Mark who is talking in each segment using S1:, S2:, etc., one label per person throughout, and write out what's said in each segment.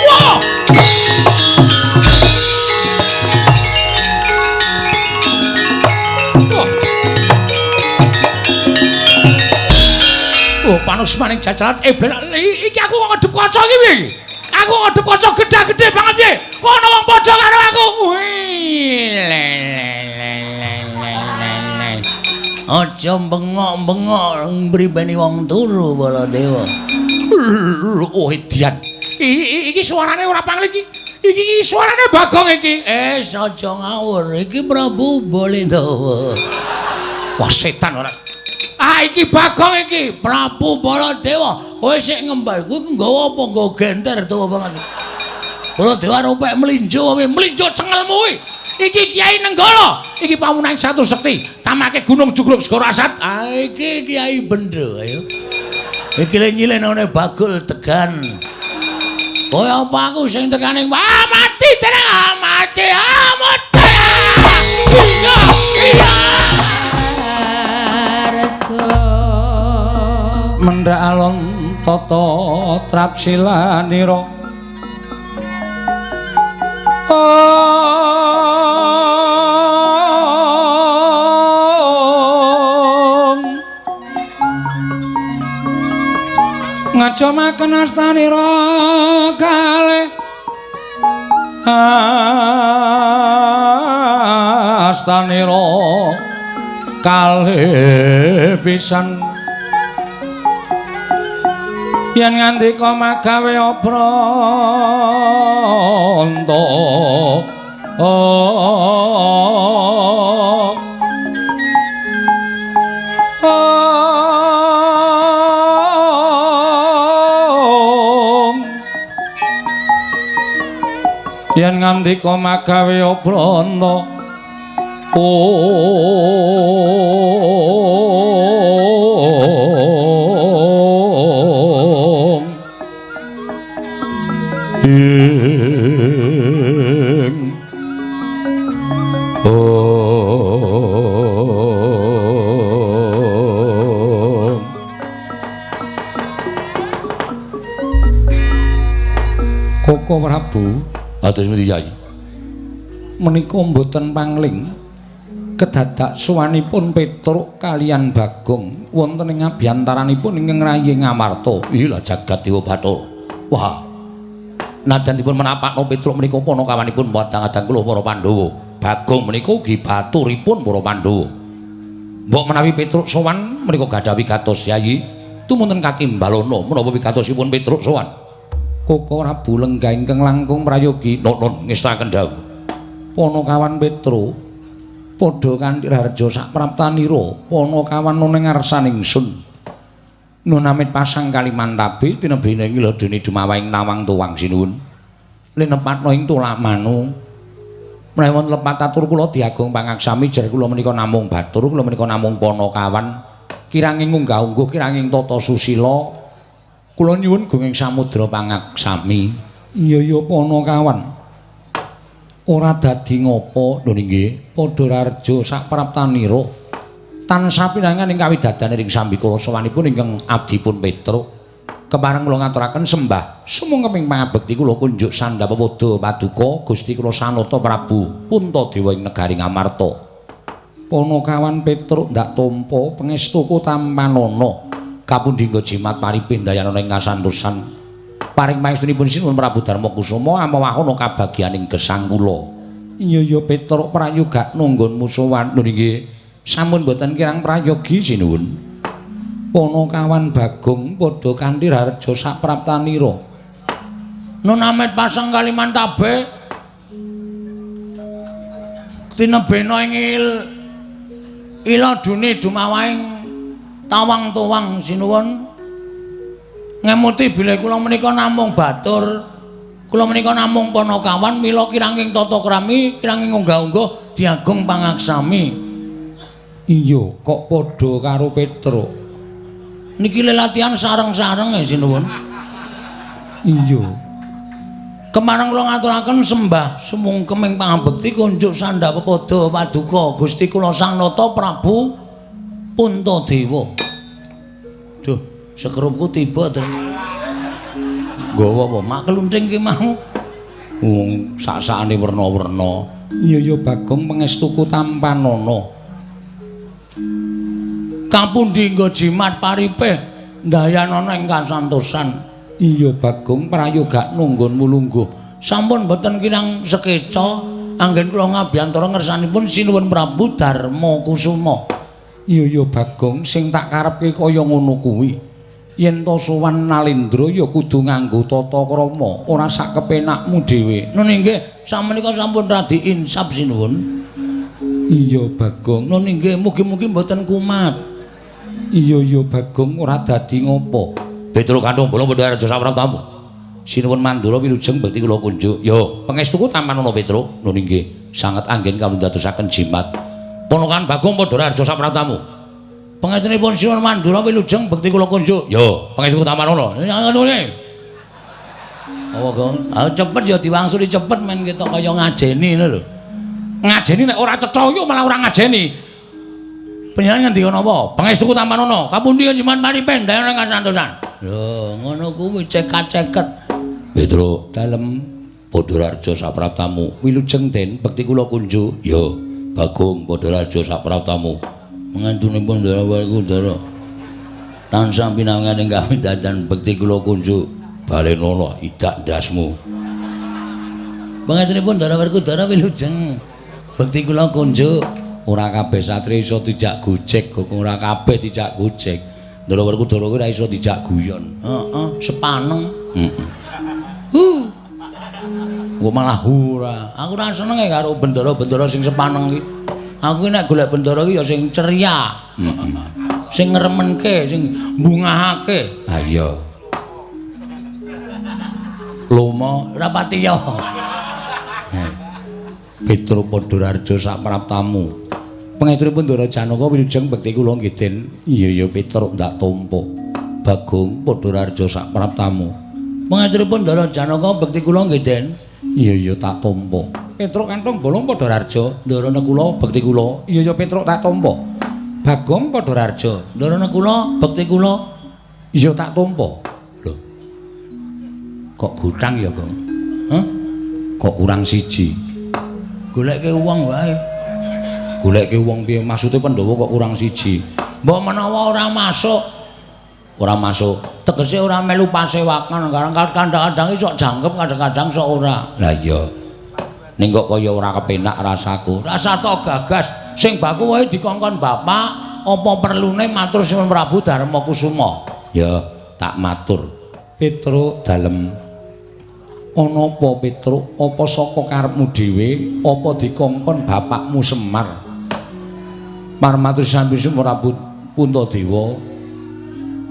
S1: Wah! Wah. Oh, panusmaning jajalat iblis. Iki aku kok ngedep kaca iki piye iki? Aku ngedep kaca gedhe-gedhe banget piye? Kok ana wong padha karo aku? Wih, le le le le le le.
S2: Aja bengok-bengok mribeni wong turu Baladewa.
S1: Oh, edian. Iki suarane ora pangling iki. Iki suarane Bagong iki.
S2: Aja ngawur, iki Prabu Baladewa.
S1: Wah, setan ora. Ah, iki Bagong iki,
S2: Prabu Baladewa. Kowe sik ngembal kuwi nggawa apa nggawa genter tuwa banget. Baladewa ropek mlinjo,
S1: mlinjo cengelmu kuwi. Iki Kiai Nenggala, iki pamunaing satu sekti, tamake Gunung Jugruk Segara Asat.
S2: Ah, iki Kiai Bendho, ayo. Iki le nyilenane Bagul Tegan. Kowe apa aku sing tekane?
S1: Wah, mati tenang, ah, mati, ah, mati. Iya, iya.
S3: Mendhak alon tata trapsilanira. Ngajomaken astanira kalih astanira kalih pisan yen ngandika magawe obranta. Yen ngandika magawe obranta. Ing Om. Koko Prabu,
S1: atus pundi Yai?
S3: Menika mboten pangling kedadak suwanipun Petruk kaliyan Bagong wonten ing abyantaranipun ingkang rayi Ngamarta.
S1: Ila jagat dewa Bathara. Wah. Najan dipun menapakno Petruk menika panakawanipun padang-adang kula para Pandhawa. Bagong menika ugi baturipun para Pandhawa. Mbok menawi Petruk sowan menika gadah wigatos Yayi, tumunten katimbalana menapa wigatosipun Petruk sowan.
S3: Koko Prabu lenggah ingkang langkung prayogi.
S1: Nun ngestakaken dawuh.
S3: Panakawan Petruk padha kanthi raharja sapraptanira panakawan ana ngarsaning ingsun.
S1: Nun amit pasang kalimantabe tinebene ing ladene dumawahing nawang tuwang sinuwun. Linepatna ing tulamanu. Menawi wonten lepat atur kula diagung pangaksami jer kula menika namung batur, kula menika namung panakawan. Kiranging unggah-ungguh, kiranging tata susila. Kula nyuwun gunging samudra pangaksami.
S3: Iya ya panakawan. Ora dadi ngapa
S1: lho nggih,
S3: padha raharja sapraptanira.
S1: Tansah pinangan ing kawidadan ing sambikala sowanipun ingkang abdipun Petruk. Kepareng kula ngaturaken sembah sumangga pangabekti kula kunjuk sandhap pepoda paduka Gusti kula Sanata Prabu Puntadewa ing negari Ngamarta.
S3: Panakawan Petruk ndak tampa pangestuku tampanana.
S1: Kapundhingga jimat paripindayanana ing kasantosan. Paring pangestunipun Sinuwun Prabu Darma Kusuma amawahana kabagyaning gesang kula.
S3: Iya ya Petruk prayogakno nggonmu sowan.
S1: Lho nggih, sampun boten kirang prayogi sinuwun.
S3: Panakawan Bagong padha kanthi raharja sapraptanira.
S2: Nun amit pasang kalimantabe tinebena ing iladune dumawahing tawang tuwang sinuwun. Ngemuti bilih kula menika namung batur, kula menika namung panakawan, mila kiranging tata krami, kiranging unggah-ungguh diagung pangaksami.
S3: Iya, kok padha karo Petruk.
S2: Niki le latihan sareng-sareng ya sinuwun.
S3: Iya.
S2: Kemareng kula ngaturaken sembah sumungkem ing pangabekti kunjuk sandhap pepoda paduka Gusti kula Sang Nata Prabu Puntadewa. Duh, sekrupku tiba to. Nggawa apa? Mak klunthing ki mau.
S1: Wong sak-sakane werna-werna. Iya ya Bagong pangestuku tampanana.
S2: Kapundi nggo jimat paripeh ndayanana ing kasantosan.
S1: Iya Bagong prayogakno nggonmu lungguh.
S2: Sampun boten kirang sekeca anggen kula ngabiyantara ngersanipun Sinuwun Prabu Darma Kusuma.
S1: Iya ya Bagong sing tak karepke kaya ngono kuwi. Yen to sowan Nalendra ya kudu nganggo tata krama, ora sak kepenakmu dhewe.
S2: Nun inggih, samenika sampun radi insaf sinuwun.
S1: Iya Bagong.
S2: Nun inggih, mugi-mugi mboten kumat.
S1: Iya ya Bagong ora dadi ngopo. Petruk kanthong bolong padha raja sapraptamu. Sinuwun Mandura wilujeng bekti kula kunjuk. Yo, pangestuku tampanana Petruk. Nun inggih, sanget anggen kawula ndadosaken jimat. Ponokan Bagong padha raja sapraptamu.
S2: Pangestunipun Sinuwun Mandura wilujeng bekti kula kunjuk.
S1: Yo, pangestuku tampanana.
S2: Ngene. Apa, Gong? Ah cepet ya diwangsuli cepet men ketok kaya ngajeni ngono lho.
S1: Ngajeni nek ora cetha yo malah ora ngajeni.
S2: Panjenengan ngendika napa?
S1: Pangestuku tampanana. Kapundi jimat paripen dayana kasantosan.
S2: Lho, ngono kuwi cekat-ceket.
S1: Petruk dalem Padha Raja sapraptamu. Wilujeng Den bekti kula kunjuk. Yo, Bagong Padha Raja sapraptamu.
S2: Mengantunipun Ndara Werkudara tansah pinangan ing kawidatan bekti kula kunjuk.
S1: Balenono idak ndasmu.
S2: Pangestunipun Ndara Werkudara wilujeng bekti kula kunjuk.
S1: Ora kabeh satri iso dijak gojek, kok ora kabeh dijak gojek. Ndara Werkudara kuwi ora iso dijak guyon.
S2: Heeh, sepaneng.
S1: Heeh.
S2: Hu.
S1: Kok malah ora.
S2: Aku ora seneng karo bendara-bendara sing sepaneng iki. Aku nek golek bendara iki ya sing ceria.
S1: Heeh.
S2: Sing ngremenke, sing mbungahake.
S1: Ha iya. Lomo
S2: ora pati ya.
S1: Petruk Padha Raja sapraptamu. Pangestunipun Ndara Janaka wilujeng bekti kula nggih Den. Iya ya Petruk ndak tampa. Bagong Padha Raja sapraptamu.
S2: Pangestunipun Ndara Janaka bekti kula nggih Den.
S1: Iya ya tak tampa. Petruk kanthong bolong Padha Raja, Ndara kula bekti kula. Iya ya Petruk tak tampa. Bagong Padha Raja,
S2: Ndara kula bekti kula.
S1: Iya tak tampa. Lho. Kok gutang ya, Gong?
S2: Hah?
S1: Kok kurang siji?
S2: Goleke wong wae.
S1: Goleke wong piye? Maksude Pandhawa kok kurang siji?
S2: Mbok menawa ora masuk.
S1: Ora masuk.
S2: Tegese ora melu pasewakan, kadang-kadang sok jangkep, kadang-kadang sok ora.
S1: Lah iya. Ning kok kaya ora kepenak rasaku.
S2: Rasa tok gagas sing baku wae dikongkon bapak, apa perlune matur Sinuwun Prabu Darma Kusuma?
S1: Ya, tak matur. Petruk dalem. Ana apa Petruk? Apa saka karepmu dhewe? Apa dikongkon bapakmu Semar? Marmatur sambi Prabu Puntadewa.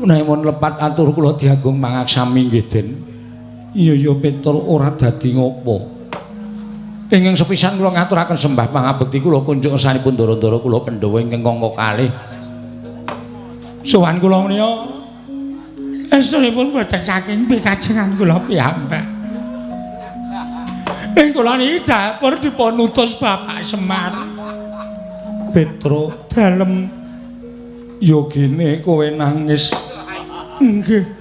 S1: Menawi lepat atur kula diagung mangaksami nggih Den. Iya ya Petruk ora dadi ngopo. Ingkang sepisan kula ngaturaken sembah pangabekti kula kunjuk ngersanipun ndara-ndara kula Pandhawa ingkang angka kalih.
S3: Sowan kula menika estunipun boten saking pikajengan kula piyambak. Ing kula niki dapur dipun utus Bapak Semar. Petruk dalem yogine kowe nangis. Nggih.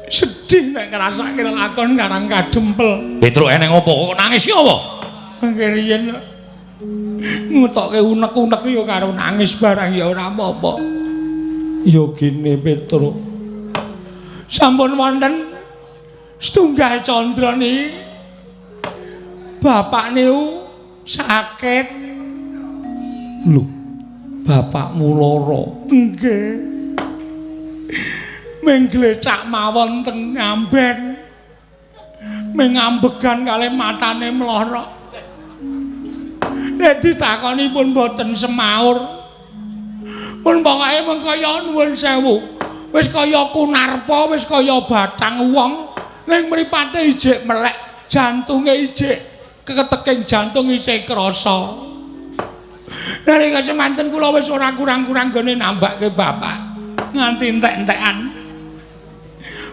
S3: Sedih nek ngrasake lakon Karang Kadempel.
S1: Petruk eneng apa kok nangis ki apa?
S3: Mangke riyen ngutokke unek-unek ya karo nangis barang ya ora apa-apa. Yogine Petruk. Sampun wonten setunggal candra niki. Bapak niku sakit.
S1: Lho, bapakmu lara?
S3: Nggih. Ming glecak mawon teng ngamben. Ming ngambegan kalih matane mlorok. Nek ditakoni pun boten semaur. Pun pokoke mung kaya nuwun sewu. Wis kaya kunarpa, wis kaya bathang wong, ning mripate ijik melek, jantunge ijik keteking jantung isih krasa. Nalika semanten kula wis ora kurang-kurang gone nambake bapak nganti entek-entekan.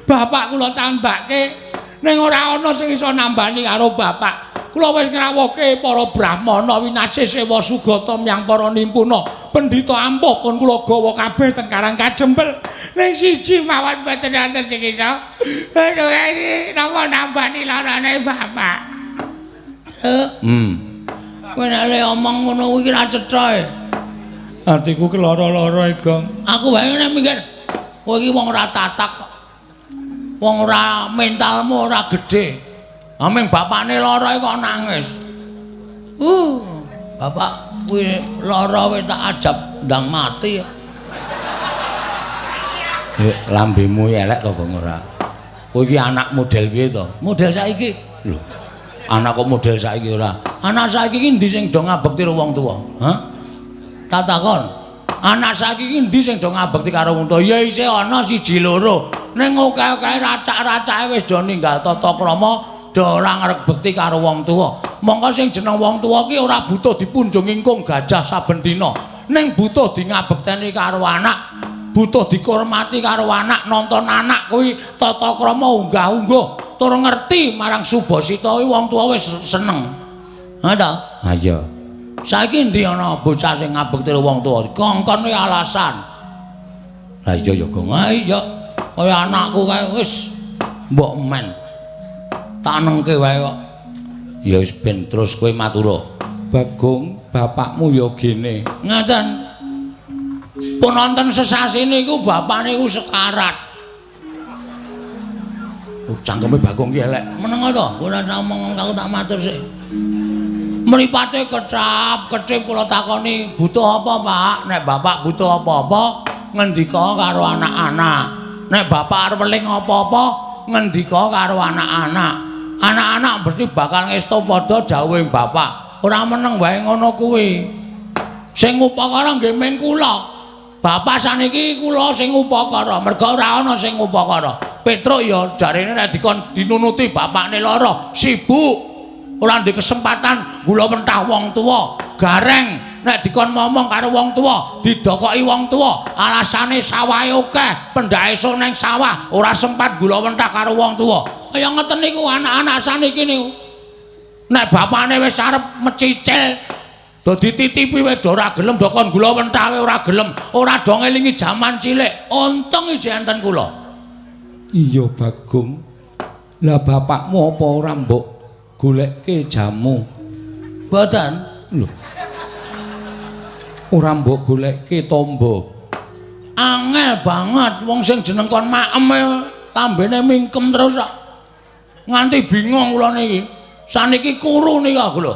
S3: Bapak kula tambake ning ora ana sing iso nambani karo bapak. Kula wis ngrawuhke para brahmana winasih sewa sugata miyang para nimpuna. Pendhita ampuh pun kula gawa kabeh teng Karang Kajempel. Ning siji mawon mboten wonten sing iso. Aduh, napa nambani larane bapak? Kowe nek le omong ngono kuwi ra cetha e.
S2: Atiku keloro-loro e, Gong.
S3: Aku wae nek mikir, kowe iki wong ora tatak kok. Wong ora mentalmu ora gedhe. Aming bapakne lara kok nangis. Bapak kuwi lara wae tak ajab ndang mati.
S1: Lambemu elek to, Gong, ora? Kowe iki anak model piye to?
S3: Model saiki.
S1: Lho. Anak kok model saiki ora?
S3: Anak saiki iki endi sing do ngabekti karo wong tuwa? Hah? Tak takon. Anak saiki iki endi sing do ngabekti karo wong tuwa? Ya isih ana siji loro. Ning akeh-akeh racak-racake wis do ninggal tata krama, do ora ngrebekti karo wong tuwa. Mongko sing jeneng wong tuwa ki ora butuh dipunjung ingkung gajah saben dina. Ning butuh di ngabekteni karo anak, butuh dikurmati karo anak, nonton anak kuwi tata krama unggah-ungguh, tur ngerti marang subasita kuwi wong tuwa wis seneng. Ha ta?
S1: Ha iya.
S3: Saiki endi ana bocah sing ngabekti wong tuwa? Kongkon kuwi alasan.
S1: Lah iya ya, Gong.
S3: Ha iya. Kaya anakku kae wis mbok men. Tak nengke wae kok.
S1: Ya wis ben terus kowe matura. Bagong, bapakmu ya gene.
S3: Ngaten. Pun wonten sesasi niku bapak niku sekarat.
S1: Oh, cangkeme Bagong ki elek.
S3: Meneng to, ora ngomong aku tak matur sik. Mripate kecap-kecip kula takoni, "Butuh apa, Pak?" Nek bapak butuh apa-apa, ngendika karo anak-anak. Nek bapak arep weling apa-apa, ngendika karo anak-anak. Anak-anak mesti bakal ngesto padha dawuhe bapak. Ora meneng wae ngono kuwi. Sing ngupakara nggih ming kula. Bapak saniki kula sing ngupakara, merga ora ana sing ngupakara. Petruk ya jarene nek dikon dinunuti bapakne lara, sibuk. Ora ndek kesempatan gula mentah wong tuwa. Gareng nek dikon momong karo wong tuwa, didokoki wong tuwa, alasane sawahe akeh, pendhake esuk nang sawah, ora sempat gula mentah karo wong tuwa. Kaya ngeten niku anak-anak saniki niku. Nek bapakne wis arep mecicil, do dititipi wae do ora gelem, do kon gula mentah wae ora gelem, ora do ngelingi jaman cilik. Untung isih enten kula.
S1: Iya, Bagong. Lah bapakmu apa ora mbok golekke jamu?
S3: Mboten.
S1: Lho. Ora mbok golekke tombo.
S3: Angel banget wong sing jeneng kon maem lambene mingkem terus kok. Nganti bingung kula niki. Saniki kuru nika aku lho.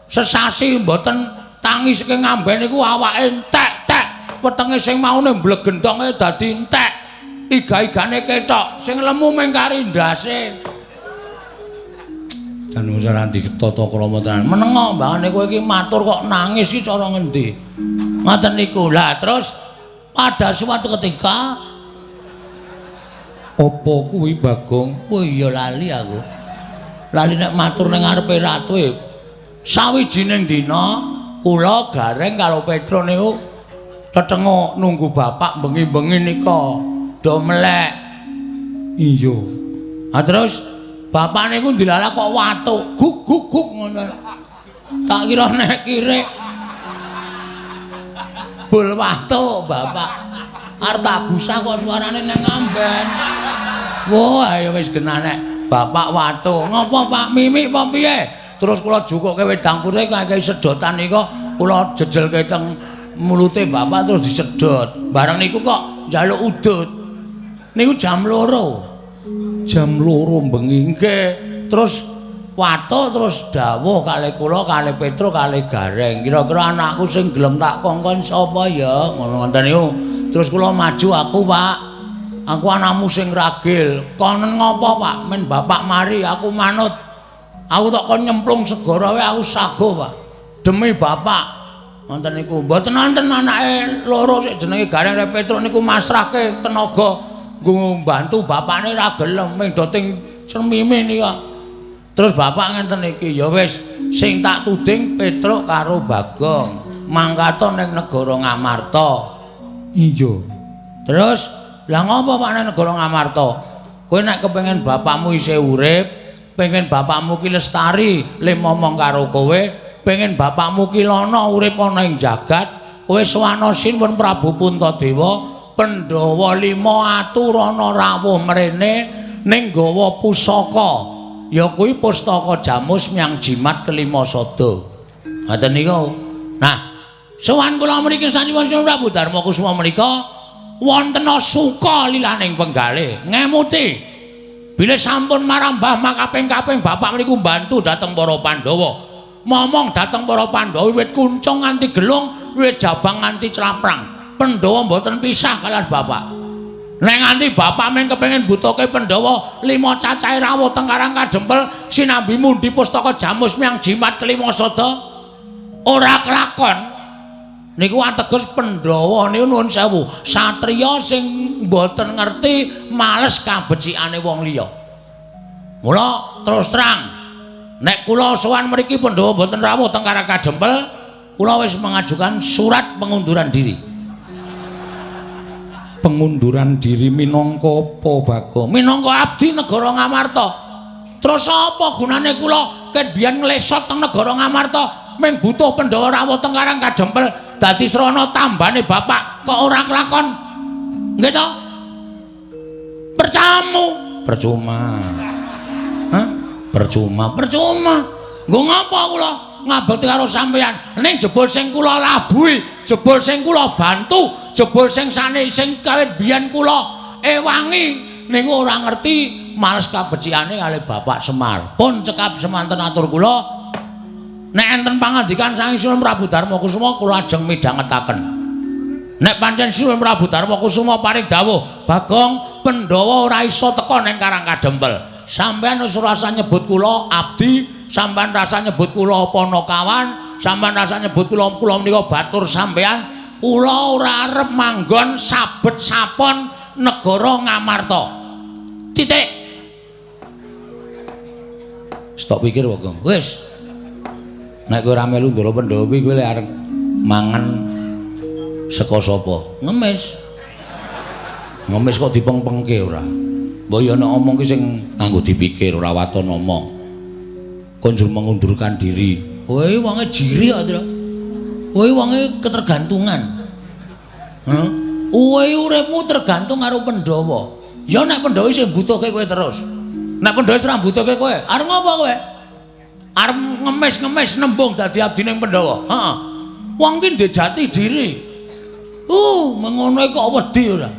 S3: Sesasi mboten tangi saking ngamben niku awake entek-tek. Wetenge sing maune mblegendonge dadi entek. Iga-igane ketok, sing lemu mung kari ndase.
S1: Jan wis ora ditata krama tenan.
S3: Menengo mbangane kowe iki matur kok nangis iki cara ngendi? Ngoten niku. Lah terus pada suatu ketika
S1: apa kuwi Bagong?
S3: Oh iya lali aku. Lali nek matur ning ngarepe ratu e. Sawijining dina kula Gareng karo Petro niku tetenguk nunggu bapak bengi-bengi nika do melek.
S1: Iya.
S3: Ha terus bapak niku ndilalah kok watuk guk guk guk ngono. Tak kira nek kirik bul watuk bapak. Arep tak gusah kok suarane nang ngamben. Wah, ayo wis genah nek bapak watuk. Ngopo Pak Mimik apa piye? Terus kula jukuke wedang putih kakehi sedotan nika kula jejelke teng mulute bapak terus disedot. Bareng niku kok njaluk udut. Niku jam 2.
S1: Jam 2 bengi.
S3: Nggih. Terus watuk terus dawuh kalih kula kalih Petro kalih Gareng. Kira-kira anakku sing gelem tak kongkon sapa ya? Ngono ngoten niku. Terus kula maju aku, Pak. Aku anakmu sing ragil. Konen ngopo, Pak? Men bapak mari aku manut. Aku tak kon nyemplung segara wae aku sago, Pak. Demi bapak. Ngoten niku. Mboten wonten anake loro sik jenenge Gareng karo Petro niku masrahke tenaga nggo mbantu bapakne ra gelem ming do ting cermime nika. Terus bapak ngenten iki, ya wis sing tak tuding Petruk karo Bagong mangkato ning negara Ngamarta.
S1: Iya.
S3: Terus lah ngopo Pak ning negara Ngamarta? Kowe nek kepengin bapakmu isih urip,
S2: Pengen bapakmu ki lestari le momong karo kowe, pengen bapakmu ki lana urip ana ing jagat. Kowe sowana Sinuwun Prabu Puntadewa, Pandhawa 5 aturana rawuh mrene ning gawa pusaka. Ya kuwi pustaka Jamus Myang Jimat kelima sada. Ngoten niku. Nah, sowan kula mriki sanipun Sinuwun Prabu Darma Kusuma menika wonten suka lilaning penggalih ngemuti bilih sampun marambah makaping-kaping bapak mriku mbantu dhateng para Pandhawa. Momong dhateng para Pandhawa wiwit kuncung nganti gelung, wiwit jabang nganti claprang. Pandhawa mboten pisah kalian bapak. Nek nganti bapak mung kepengin butuhke Pandhawa 5 cacahe rawuh teng Karang Kadempel sinambi mundi pustaka Jamus Myang Jimat kelima sada ora kelakon. Niku ateges Pandhawa niku nuwun sewu, satriya sing mboten ngerti males kabecikane wong liya. Mula terus terang nek kula sowan mriki Pandhawa mboten rawuh teng Karang Kadempel, kula wis mengajukan surat pengunduran diri.
S1: Pengunduran diri minangka apa, Bagong?
S2: Minangka abdi negara Ngamarta. Terus apa gunane kula ket biyen nglesot teng negara Ngamarta mung butuh Pandhawa rawuh teng Karang Kadempel dadi srana tambane bapak kok ora kelakon? Nggih to? Percamu, percuma. Hah? Percuma, percuma. Nggo ngapa kula ngabekti karo sampeyan? Ning jebul sing kula labuhi, jebul sing kula bantu, jebul sing sane sing kawit biyen kula ewangi niku ora ngerti males kabecikane kalih Bapak Semar. Pun cekap semanten atur kula. Nek enten pangandikan saking Sinuwun Prabu Darma Kusuma kula ajeng midhangetaken. Nek pancen Sinuwun Prabu Darma Kusuma paring dawuh, Bagong, Pandhawa ora iso teka ning Karang Kadempel. Sampeyan wis rasa nyebut kula abdi, sampeyan rasa nyebut kula panakawan, sampeyan rasa nyebut kula kula menika batur sampeyan. Kula ora arep manggon sabet sapon negara Ngamarta. Titik. Stop pikir Bagong. Wis. Nek kowe ora melu Ndara Pandhawa kuwi kowe lek arep mangan saka sapa? Ngemis. Ngemis kok dipengpengke ora? Mbok ya nek omong ki sing nganggo dipikir ora waton omong. Konjur mengundurkan diri. Kowe wonge jiri kok, Tru. Kowe wonge ketergantungan. Heh? Kowe uripmu tergantung karo Pandhawa. Ya nek Pandhawa isih mbutuhke kowe terus. Nek Pandhawa wis ora mbutuhke kowe, arep ngopo kowe? Arep ngemis-ngemis nembung dadi abdining Pandhawa. Heeh. Wong ki ndek jati diri. Mengono kok wedi ora.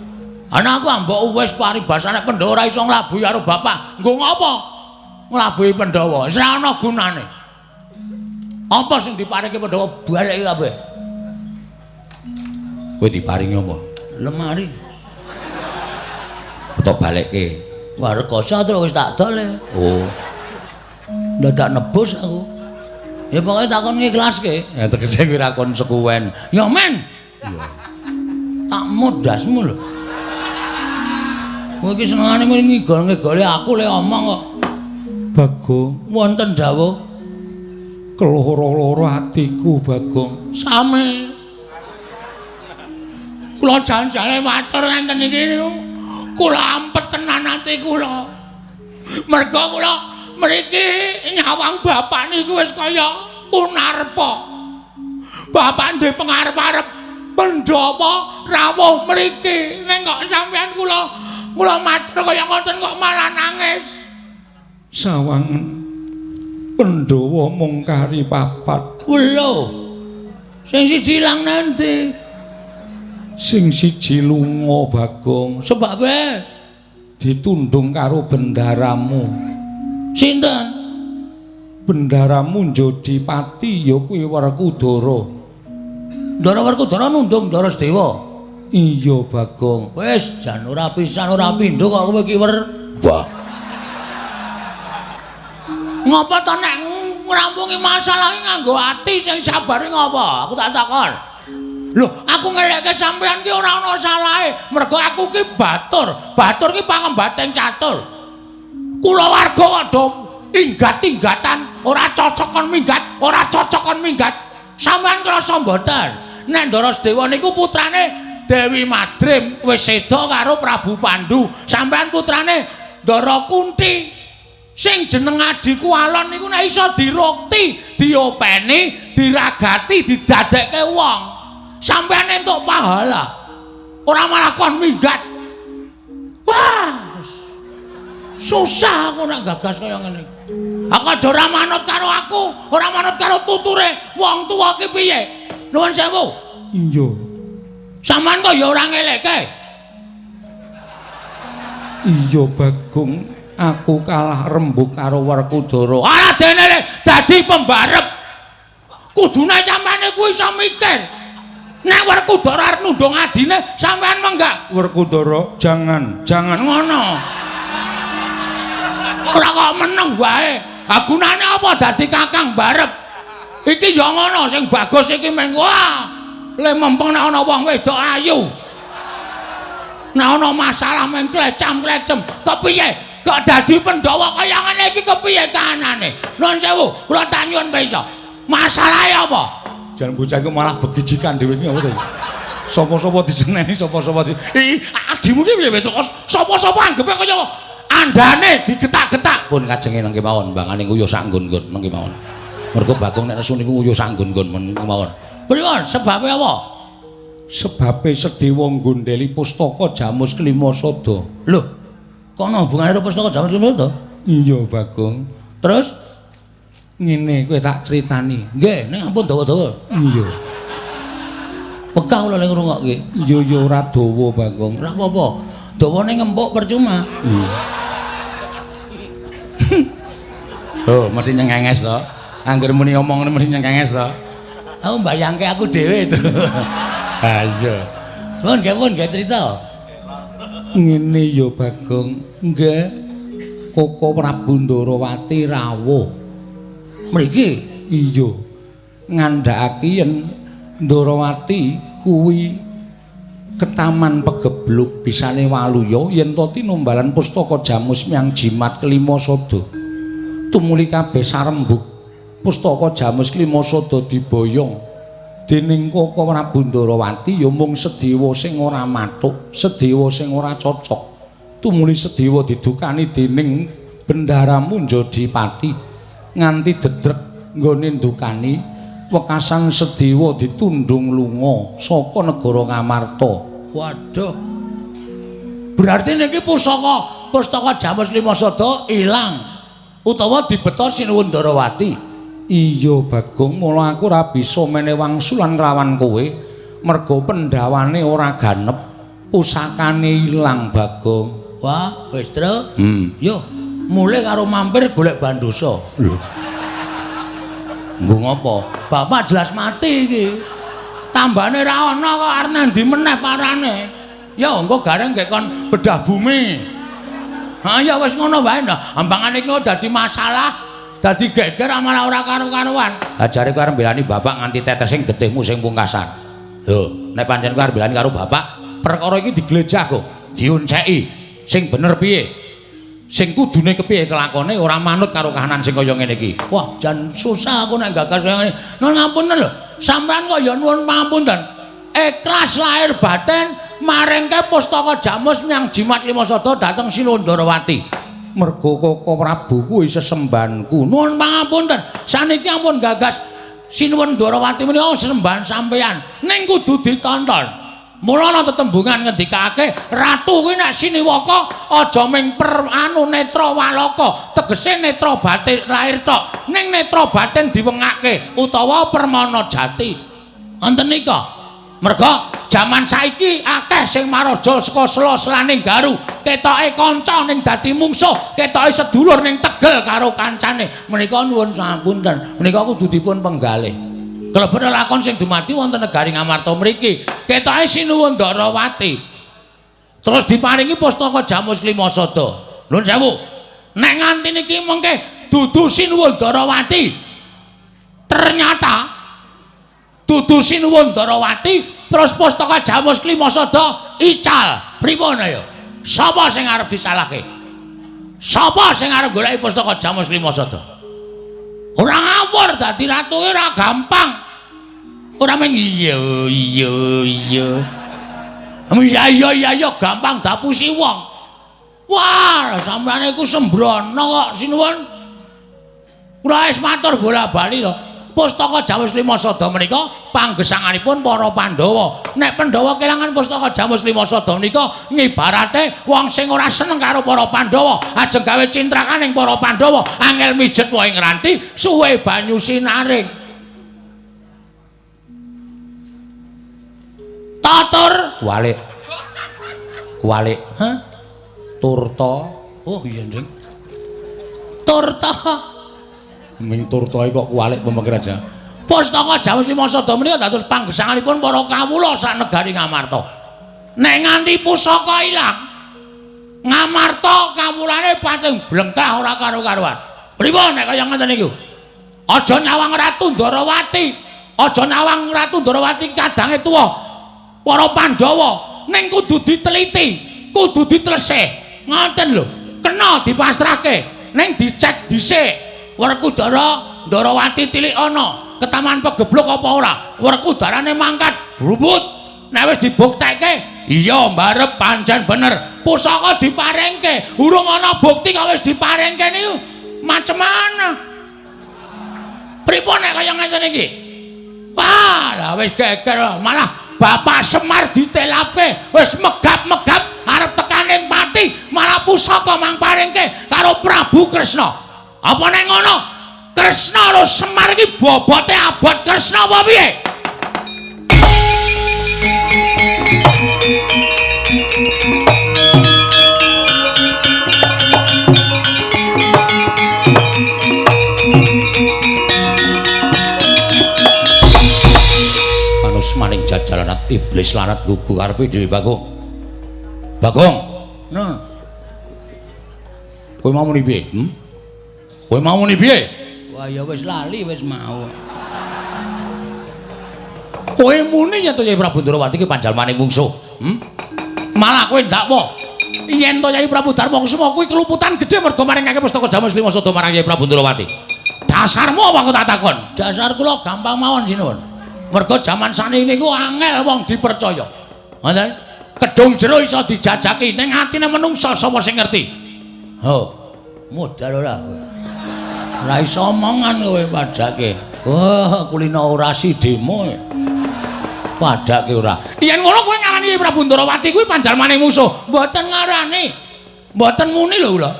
S2: Ana aku ambok wis paribasane Pandhawa ora iso nglabuhi karo bapak. Nggo ngopo? Nglabuhi Pandhawa. Wis ora ana gunane. Apa sing diparingi Pandhawa baleki kabeh.
S1: Kowe diparingi apa?
S2: Lemari.
S1: Tok balekke.
S2: Wah, rekoso terus wis tak dol.
S1: Oh.
S2: Dadak nebus aku. Ya pokoke takon ngiklaske.
S1: Ya tegese kowe ra konsekuen.
S2: Ya men.
S1: Iya.
S2: Tak modasmu lho. Kowe iki senengane ngigol-ngigoli aku le omong kok.
S1: Bagong,
S2: wonten dawuh.
S1: Keloro-loro atiku, Bagong.
S2: Sami. Kula jan-jane matur ngenten iki niku. Kula ampet tenan ati kula. Merga kula mriki nyawang bapak niku wis kaya kunarpa. Bapak duwe pengarep-arep Pandhawa rawuh mriki. Ning kok sampeyan kula kula matur kaya ngoten kok malah nangis.
S1: Sawangen Pandhawa mung kari papat.
S2: Lho. Sing siji ilang nanti.
S1: Sing siji lunga, Bagong.
S2: Sebabe
S1: ditundung karo bendaramu.
S2: Sinten?
S1: Bendaramu njodi pati ya kuwi Werkudara.
S2: Ndara Werkudara nundung Ndara Sedewa.
S1: Iya, Bagong.
S2: Wis jan ora pisan ora pindho kok kowe ki wer.
S1: Wah.
S2: Ngapa to nek ngrampungi masalah iki nganggo ati sing sabar ngapa? Aku tak takon. Lho, aku ngelekke sampean ki ora ana salahe, mergo aku ki batur. Batur ki pangembating catur. Kulawarga kok do inggat-inggatan, ora cocok kon minggat, ora cocok kon minggat. Sampeyan krasa mboten? Nek Ndara Sedewa niku putrane Dewi Madrim wis seda karo Prabu Pandu. Sampeyan putrane Ndara Kunti. Sing jeneng adhiku alon niku nek iso dirukti, diopeni, diragati, didadekke wong. Sampeyan entuk pahala. Ora malah kon minggat. Wah. Susah aku nek gagas kaya ngene. Aku aja ora manut karo aku, ora manut karo tuture wong tuwa ki piye? Nuwun sewu.
S3: Iya.
S2: Sampeyan kok ya ora ngelekke.
S3: Iya, Bagong, aku kalah rembug karo Werkudara.
S2: Ora dene dadi pembarep. Kudune sampeyan iku iso mikir. Nek Werkudara arep nundung adine, sampeyan menggak.
S3: Werkudara, jangan, jangan
S2: ngono. Ora kok meneng wae. Ha gunane apa dadi kakang barep? Iki ya ngono sing bagus iki meng wah. Le mempeng nek ana wong wedok ayu. Nek ana masalah meng klecam-klecem, kepiye? Kok dadi Pandhawa kaya ngene iki kepiye kahanane? Nuwun sewu, kula tak nyuwun pirsa. Masalahe apa?
S3: Jan bocah iku malah begijikan dhewe iki apa to? Sapa-sapa diseneni, sapa-sapa di.
S2: Ih, adimu ki piye kok sapa-sapa anggepe kaya andane digetak-getak.
S1: Pun kajenge nang kemawon, mbangane nguyuh sak nggon-nggon nang kemawon. Mergo Bagong nek nesu niku nguyuh sak nggon-nggon men kemawon.
S2: Pripun? Sebabe apa?
S3: Sebabe Sedewa nggondheli pustaka Jamus Klima Sada.
S2: Lho, kok ana hubungane karo pustaka Jamus Klima Sada?
S3: Iya, Bagong.
S2: Terus
S3: ngene kowe tak critani.
S2: Nggih, ning ampun dawa-dawa.
S3: Iya.
S2: Pegah kula lek ngrungokke.
S3: Iya ya ora dawa, Bagong.
S2: Ora apa-apa. Dawane ngempuk percuma.
S3: Iya.
S1: Oh, mesti nyengenges to. Angger muni omong mesti nyengenges to.
S2: Aku mbayangke aku dhewe itu.
S1: Ha iya.
S2: Pun nggih pun nggih crita.
S3: Ngene ya, Bagong. Nggih. Koko Prabu Ndarawati rawuh.
S2: Mriki?
S3: Iya. Ngandhakake yen Ndarawati kuwi ketaman pegebluk bisane waluya yen to tinumbalan pustaka Jamus miang jimat kelima sada. Tumuli kabeh sarembug pustaka Jamus kelima sada diboyong dening Koko Prabu Ndarawati ya mung Sedewa sing ora mathuk, Sedewa sing ora cocok. Tumuli Sedewa didukani dening Bendara Munjadipati nganti dedrek nggone ndukani wekasan Sedewa ditundung lunga saka negara Ngamarta.
S2: Waduh. Berarti niki pustaka Jamus Lima Sada ilang utawa dibeta Sinuwun Ndarawati.
S3: Iya, Bagong, mula aku ora bisa mene wangsulan kelawan kowe merga pendhawane ora ganep, pusakane ilang, Bagong.
S2: Wah, wis, Tru. Yo, mulih karo mampir golek bandosa.
S1: Lho. Nggo ngopo?
S2: Bapak jelas mati iki. Tambane ra ana kok arep nandi meneh parane. Ya engko gareng nggih kon bedah bumi. Ha ya wis ngono wae nah. Ambangane iki dadi masalah, dadi geger malah ora karu-karuan.
S1: Ha jare kowe arep mbelani bapak nganti tetesing getihmu sing pungkasan. Lho, nek pancen kowe arep mbelani karo bapak, perkara iki diglejah kok, dionceki. Sing bener piye? Sing kudune kepiye kelakone ora manut karo kahanan sing kaya ngene iki.
S2: Wah, jan susah aku nek gagas kaya ngene. Nuwun ngapunten lho. Sampeyan kok ya nuwun pangapunten. Ikhlas lahir batin maringke pustaka Jamus miang jimat lima sada dhateng Sinuwun Ndarawati.
S3: Mergo Koko Prabu kuwi sesembahanku.
S2: Nuwun pangapunten. Saniki ampun gagas Sinuwun Ndarawati menika sesembahan sampeyan. Ning kudu ditonton. Mula ana tetembungan ngendikake ratu kuwi nek siniwaka aja ming per anu netra walaka, tegese netra batin lahir tok, ning netra batin diwengake utawa permana jati. Wonten nika. Merga jaman saiki akeh sing maraja saka sela-selaning garu, ketoke kanca ning dadi mungsuh, ketoke sedulur ning tegel karo kancane. Menika nuwun sapunten, menika kudu dipun penggalih. Kelebon lakon sing dumadi wonten negari Ngamarta mriki. Ketoke Sinuwun Ndarawati. Terus diparingi pustaka Jamus Klima Sada. Nuwun sewu. Nek nganti niki mengke dudu Sinuwun Ndarawati. Ternyata dudu Sinuwun Ndarawati terus pustaka Jamus Klima Sada ical. Pripun ayo? Sapa sing arep disalahke? Sapa sing arep goleki pustaka Jamus Klima Sada? Ora ngawur dadi ratu ora gampang. Ora mung iya iya iya. Iya iya iya iya gampang dapusi wong. Wah, sampeyan iku sembrono kok sinuwun. Kula wis matur bola-bali to. Pustaka Jamus Lima Sada menika panggesanganipun para Pandhawa. Nek Pandhawa kelangan pustaka Jamus Lima Sada menika ngibarate wong sing ora seneng karo para Pandhawa, ajeng gawe cintrakan ing para Pandhawa, angel mijet wae ngranti, suwe banyu sinaring. Tatur
S1: walik. Walik.
S2: Hah?
S1: Turta.
S2: Oh iya, Nding. Turta.
S1: Ming turta kok kuwalik pemikiran aja.
S2: Pustaka Jamus Lima Sada menika dados panggesanganipun para kawula sak negari Ngamarta. Nek nganti pusaka ilang, Ngamarta kawulane pating blengkah ora karo-karuan. Pripun nek kaya ngoten niku? Aja nyawang Ratu Ndarawati, aja nyawang Ratu Ndarawati kadange tuwa para Pandhawa, ning kudu diteliti, kudu ditelesih. Ngoten lho, kena dipasrahke, ning dicek dhisik. Werkudara Ndarawati tilik ana ketaman pegebluk apa ora? Werkudarane mangkat brubut. Nek wis dibuktekke, iya mbarep pancen bener. Pusaka diparingke, urung ana bukti kok wis diparingke niku macem mana? Pripun nek kaya ngeten iki? Wah, lah wis geger malah Bapak Semar ditelapke, wis megap-megap arep tekaning pati, malah pusaka mang paringke karo Prabu Kresna. Apa nek ngono? Kresna karo Semar iki bobote abot Kresna apa piye?
S1: Manus maning jajalanat iblis lanat gugu karepe dhewe Bagong. Bagong.
S2: Nah.
S1: Kowe mau muni piye? Kowe mau muni piye?
S2: Wah ya wis lali wis mau.
S1: Kowe muni yen to Kyai Prabu Ndarawati ki panjalmane mungsuh. Malah kowe ndakwa yen to Kyai Prabu Darma Kusuma kuwi keluputan gedhe mergo maringake pustaka Jamus Lima Sada marang Kyai Prabu Ndarawati. Dasarmu apa aku tak takon?
S2: Dasar kula gampang mawon sinuwun. Mergo jaman saniki niku angel wong dipercaya. Ngoten?
S1: Kedung jero iso dijajaki ning atine menungsa sapa sing ngerti?
S2: Ho, modal ora kowe. Ora iso omongan kowe padake. Wah, kulino orasi demo.
S1: Padake ora. Yen ngono kowe ngarani Prabu Ndarawati kuwi panjalmane musuh.
S2: Mboten ngarani. Mboten muni lho kula.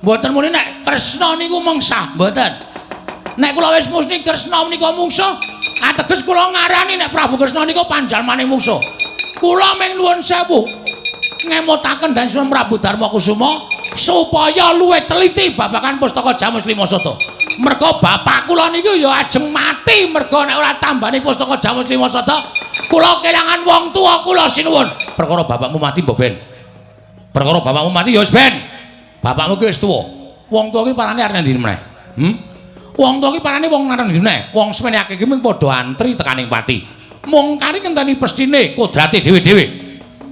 S2: Mboten muni nek Kresna niku mungsa, mboten. Nek kula wis musni Kresna menika mungsuh, ateges kula ngarani nek Prabu Kresna niku panjalmane mungsuh. Kula ming nuwun sewu ngemutaken dan Sunan Prabu Darma Kusuma supaya luwih teliti babagan pustaka Jamus Lima Sada. Merga bapak kula niku ya ajeng mati merga nek ora tambani pustaka Jamus Lima Sada, kula kelangan wong tuwa kula sinuwun.
S1: Perkara bapakmu mati mbok ben. Perkara bapakmu mati ya wis ben. Bapakmu ki wis tuwa. Wong tuwa ki parane arep ndi meneh? Wong tuwa ki parane wong arep ndi meneh? Wong semene akeh ki mung padha antri tekaning pati. Mung kari ngenteni pestine kodrate dhewe-dhewe.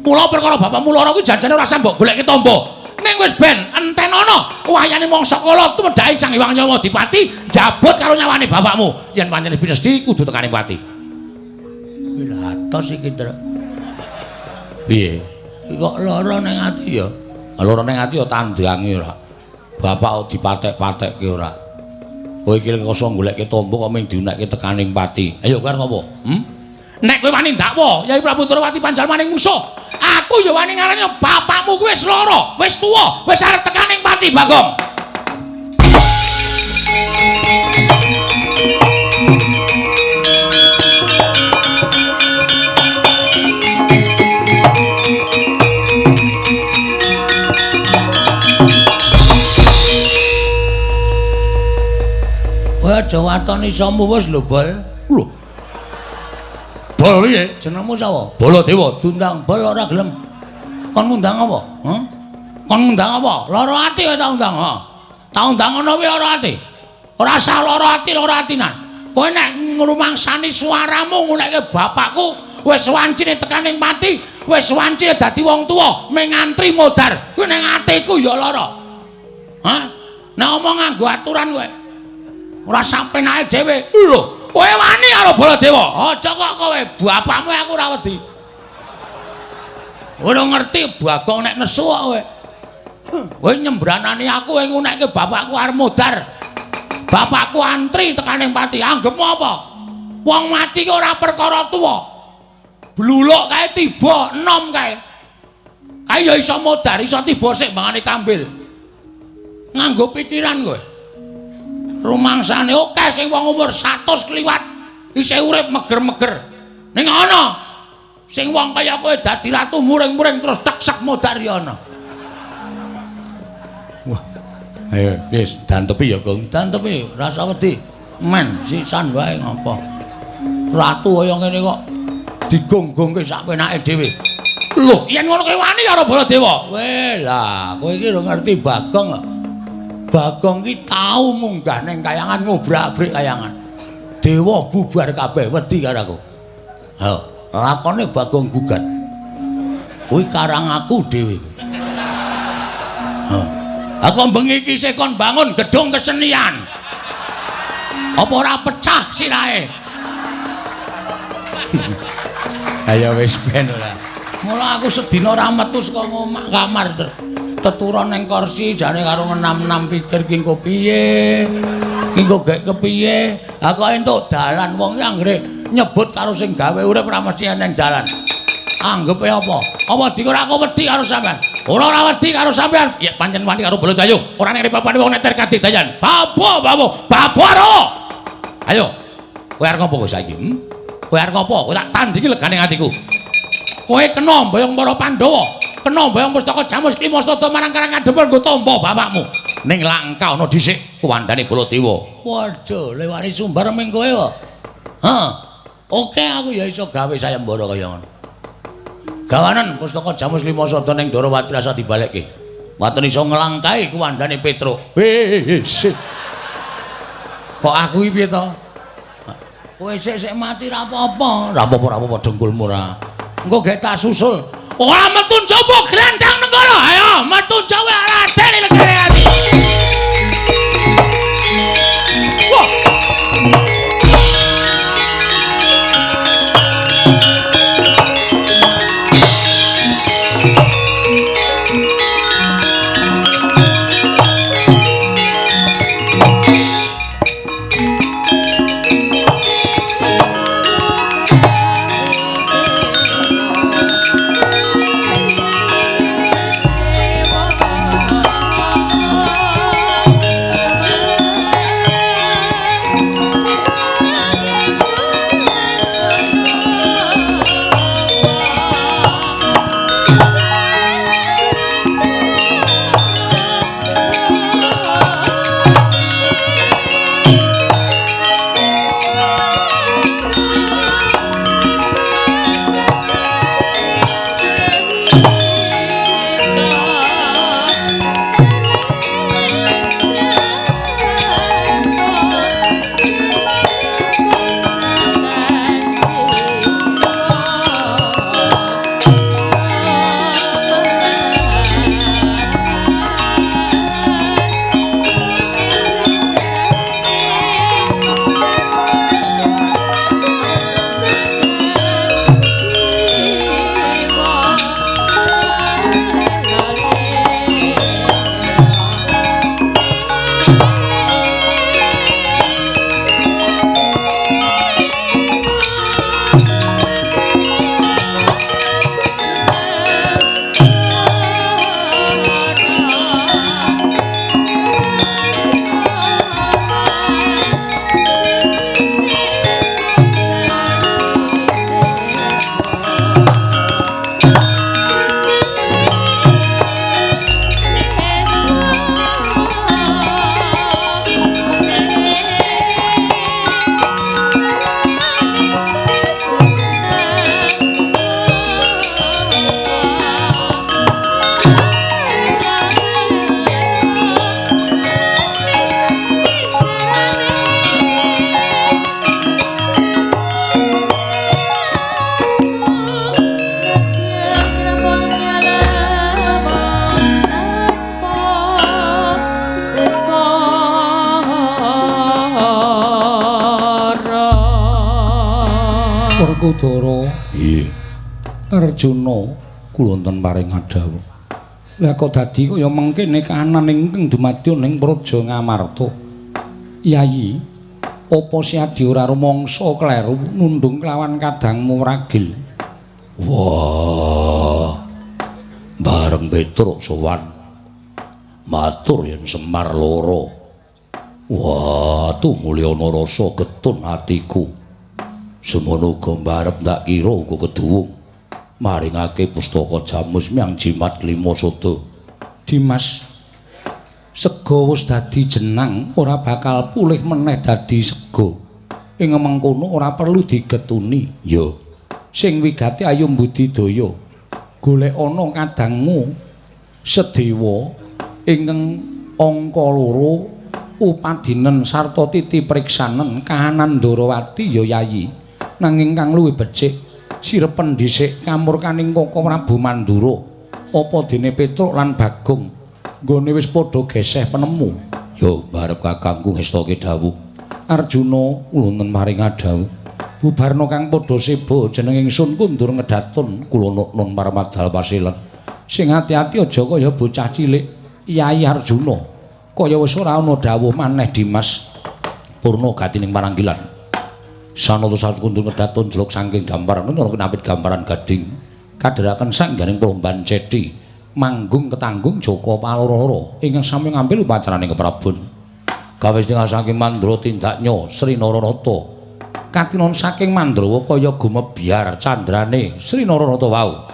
S1: Mula perkara bapakmu lara kuwi janjane ora usah mbok goleki tamba. Ning wis ben entenono wayane mangsa kala tumedhake Sang Hyang Nyawa Dipati njabut karo nyawane bapakmu. Yen pancen pinesti kudu tekaning pati.
S2: Kuwi lha atos iki, Tru.
S1: Piye?
S2: Kok lara ning ati ya?
S1: Lara ning ati ya tandange ora. Bapak kok dipatek-patekke ora. Kowe iki kosong goleke tamba kok mung diunekke tekaning pati. Ayo kowe arep ngopo? Nek kowe wani ndakwa Kyai Prabu Ndarawati panjalmane musuh, aku ya wani ngarani bapakmu kuwi wis lara, wis tuwa, wis arep tekaning pati, Bagong.
S2: Kowe aja waton isomu wis lho, Bol.
S1: Lho. Bol piye?
S2: Jenengmu sapa?
S1: Baladewa.
S2: Diundang Bol ora gelem. Kon ngundang apa? Heh? Kon ngundang apa? Lara ati kowe tak undang, ha. Tak undang ngono kuwi lara ati. Ora usah lara ati, lara atinan. Kowe nek ngrumangsani suaramu ngunekke bapakku wis wancine tekaning pati, wis wancine dadi wong tuwa, mung ngantri modar. Kuwi ning atiku ya lara. Hah? Nek omong nganggo aturan kowe. Ora sampenake dhewe.
S1: Lho, kowe wani karo Baladewa?
S2: Aja kok kowe, bapakmu aku ora wedi. Ora ngerti Bagong nek nesu kok kowe. Kowe nyembranani aku kowe ngunekke bapakku arep modar. Bapakku antri tekane pati. Anggepmu apa? Wong mati ki ora perkara tuwa. Bluluk kae tiba enom kae. Kae ya iso modar, iso tiba sik mangane kambil. Nganggo pikiran kowe. Rumangsane akeh sing wong umur 100 kliwat isih urip meger-meger. Ning ana sing wong kaya kowe dadi ratu muring-muring terus teksek modar ya ana. Wah. Ayo wis dantepi ya, Gong. Dantepi, rasa wedi. Men sisan wae ngopo. Ratu kaya ngene kok digonggongke sak penake dhewe. Lho, yen ngono kowe wani karo Baladewa. Weh, lah kowe iki lho ngerti Bagong kok. Bagong ki tau munggah ning kayangan ngobrak-abrik kayangan. Dewa bubar kabeh wedi karo aku. Ha, lakone Bagong gugat. Kuwi karang aku dhewe. Ha. Aku bengi iki isih kon bangun gedung kesenian. Apa ora pecah sirahe? Ayo wis ben ora. Mula aku sedina ora metu saka omah kamar ter. Teturon ning kursi jane karo ngenam-enam pikir ki engko piye. Ki engko gek kepiye. Ha kok entuk dalan wong ki anggere nyebut karo sing gawe urip ora mesti eneng dalan. Anggepe apa? Apa dikira aku wedi karo sampean? Ora ora wedi karo sampean. Ya pancen wani karo Baladewa. Ora ning papane wong neter kadidayan. Babo, babo, babo ro. Ayo. Kowe arep ngopo kowe saiki? Kowe arep ngopo? Kowe tak tandingi legane atiku. Kowe kena mboyong para Pandhawa, kena mboyong pustaka Jamus Klima Sada marang Karang Kadempel nggo tampa bapakmu. Ning langka ana dhisik kuwandane Baladewa. Waduh, lewani sumbar ming kowe kok. Hah. Oke aku ya iso gawe sayembara kaya ngono. Gawanan pustaka Jamus Lima Sada ning Ndorowati rasa dibalekke. Waten iso nglangkahi kuwandane Petruk. Wis. Kok aku iki piye to? Kowe sik-sik mati ra apa-apa. Ra apa-apa, ra apa-apa dengkulmu ra. Engko gek tak susul. Ora metu njaba grandang nang kono. Ayo metu jawa Raden legane ati. Wah.
S1: Werkudara. Nggih. Arjuna kula wonten paring adhawuh. Lah kok dadi kaya mengkene kahanan ingkang dumadya ning Praja Ngamarta. Yayi, apa si Adi ora rumangsa kleru nundung kelawan kadangmu ragil? Wah. Bareng Petruk sowan. Matur yen Semar loro. Wah, tumulyana rasa getun atiku. Semono uga mbarep ndak kira uga keduwung. Maringake pustaka jamus myang jimat lima sada. Dimas, sega wis dadi jenang ora bakal pulih meneh dadi sega. Ing mengkono ora perlu digetuni. Ya. Sing wigati ayo mbudidaya. Golek ana kadangmu Sedewa ingkang angka loro upadinen sarta titi priksanen kahanan Ndorowati ya Yayi. Nanging kang luwih becik sirepen dhisik kamurkaning Koko Prabu Mandura. Apa dene Petruk lan Bagong nggone wis padha geseh penemu. Ya barep kakangku ngestake dawuh. Arjuna ulun maring dawuh. Bubarna kang padha seba jeneng ingsun kundur ngedatun kula nun parmadal pasilen. Sing ati-ati aja kaya bocah cilik. Yayi Arjuna kaya wis ora ana dawuh maneh Dimas. Purna gatining paranggilan. Sanata satu kundur ngedatun jeluk saking dampar menawa kinapit gambaran gading. Kadheraken sangganing plomban ceti manggung ketanggung Joko Paloro ingkang sami ngambil upacaraning keprabon. Gawe setengah saking Mandra tindaknya Sri Naranata. Katinon saking Mandrawa kaya gumebyar candrane Sri Naranata wau.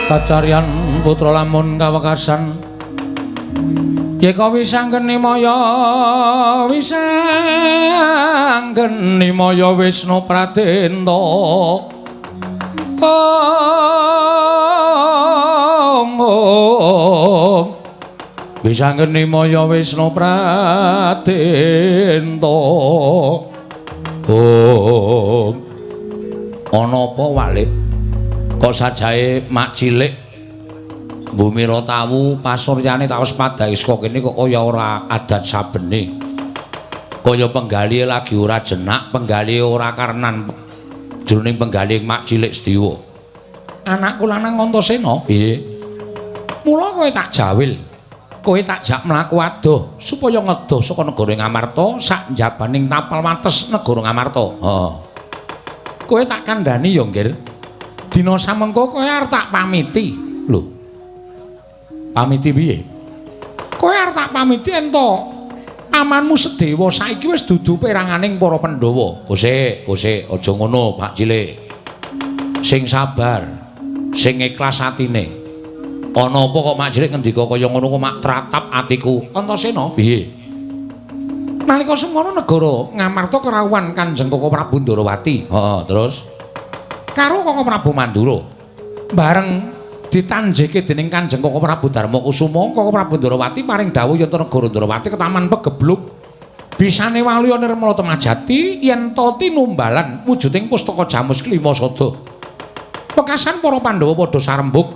S1: Kacarian putra lamun kawekasan yeka wisanggeni maya wisanggeni maya Wisnu Pradenta. Om wisanggeni maya Wisnu Pradenta. Om ana apa Walik? Kok sajae mak cilik Bumira tawu pasuryane tawes padhae saka kene kok kaya ora adat sabene. Kaya penggalihe lagi ora jenak, penggalihe ora karnan jroning penggalihe mak cilik Sediwa. Anakku lanang Antasena, piye? Mula kowe tak jawil. Kowe tak jak mlaku adoh supaya ngedoh saka negara Ngamarta sak njabaning tapal wates negara Ngamarta. Heeh. Kowe tak kandhani ya, Nggir. Dina samengko kowe arep tak pamiti. Lho. Pamiti piye? Kowe arep tak pamiti ento amanmu Sedewa saiki wis dudu peranganing para Pandhawa. Kosek, kosek, aja ngono, Pak Cilik. Sing sabar, sing ikhlas atine. Ana apa kok Mak Cilik ngendika kaya ngono kok mak tratap atiku. Antasena, piye? Nalika semono negara Ngamarta kerawuhan Kanjeng Koko Prabu Ndarawati. Heeh, terus karo Koko Prabu Mandura. Bareng ditanjeke dening Kanjeng Koko Prabu Darmakusuma, Koko Prabu Ndarawati paring dawuh yen negara Ndarawati ketaman pegebluk. Bisane waluya nirmala temajati yen ta tinumbalan wujuding pustaka Jamus Klima Sada. Wekasan para Pandhawa padha sarembug.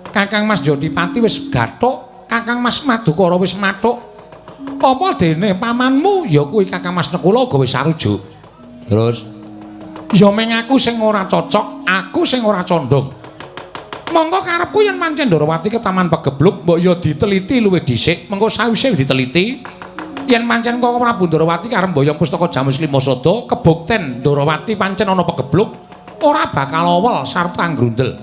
S1: Kakang Mas Jodipati wis gathuk, Kakang Mas Madukara wis mathuk. Apa dene pamanmu ya kuwi Kakang Mas Nekula uga wis sarujuk. Terus ya meng aku sing ora cocok, aku sing ora condong. Monggo karepku yen pancen Ndarawati ketaman pegebluk mbok ya diteliti luwih dhisik, mengko sawise diteliti yen pancen Koko Prabu Ndarawati karep mboyong pustaka Jamus Lima Sada, kebukten Ndarawati pancen ana pegebluk, ora bakal awel sarta nggrundel.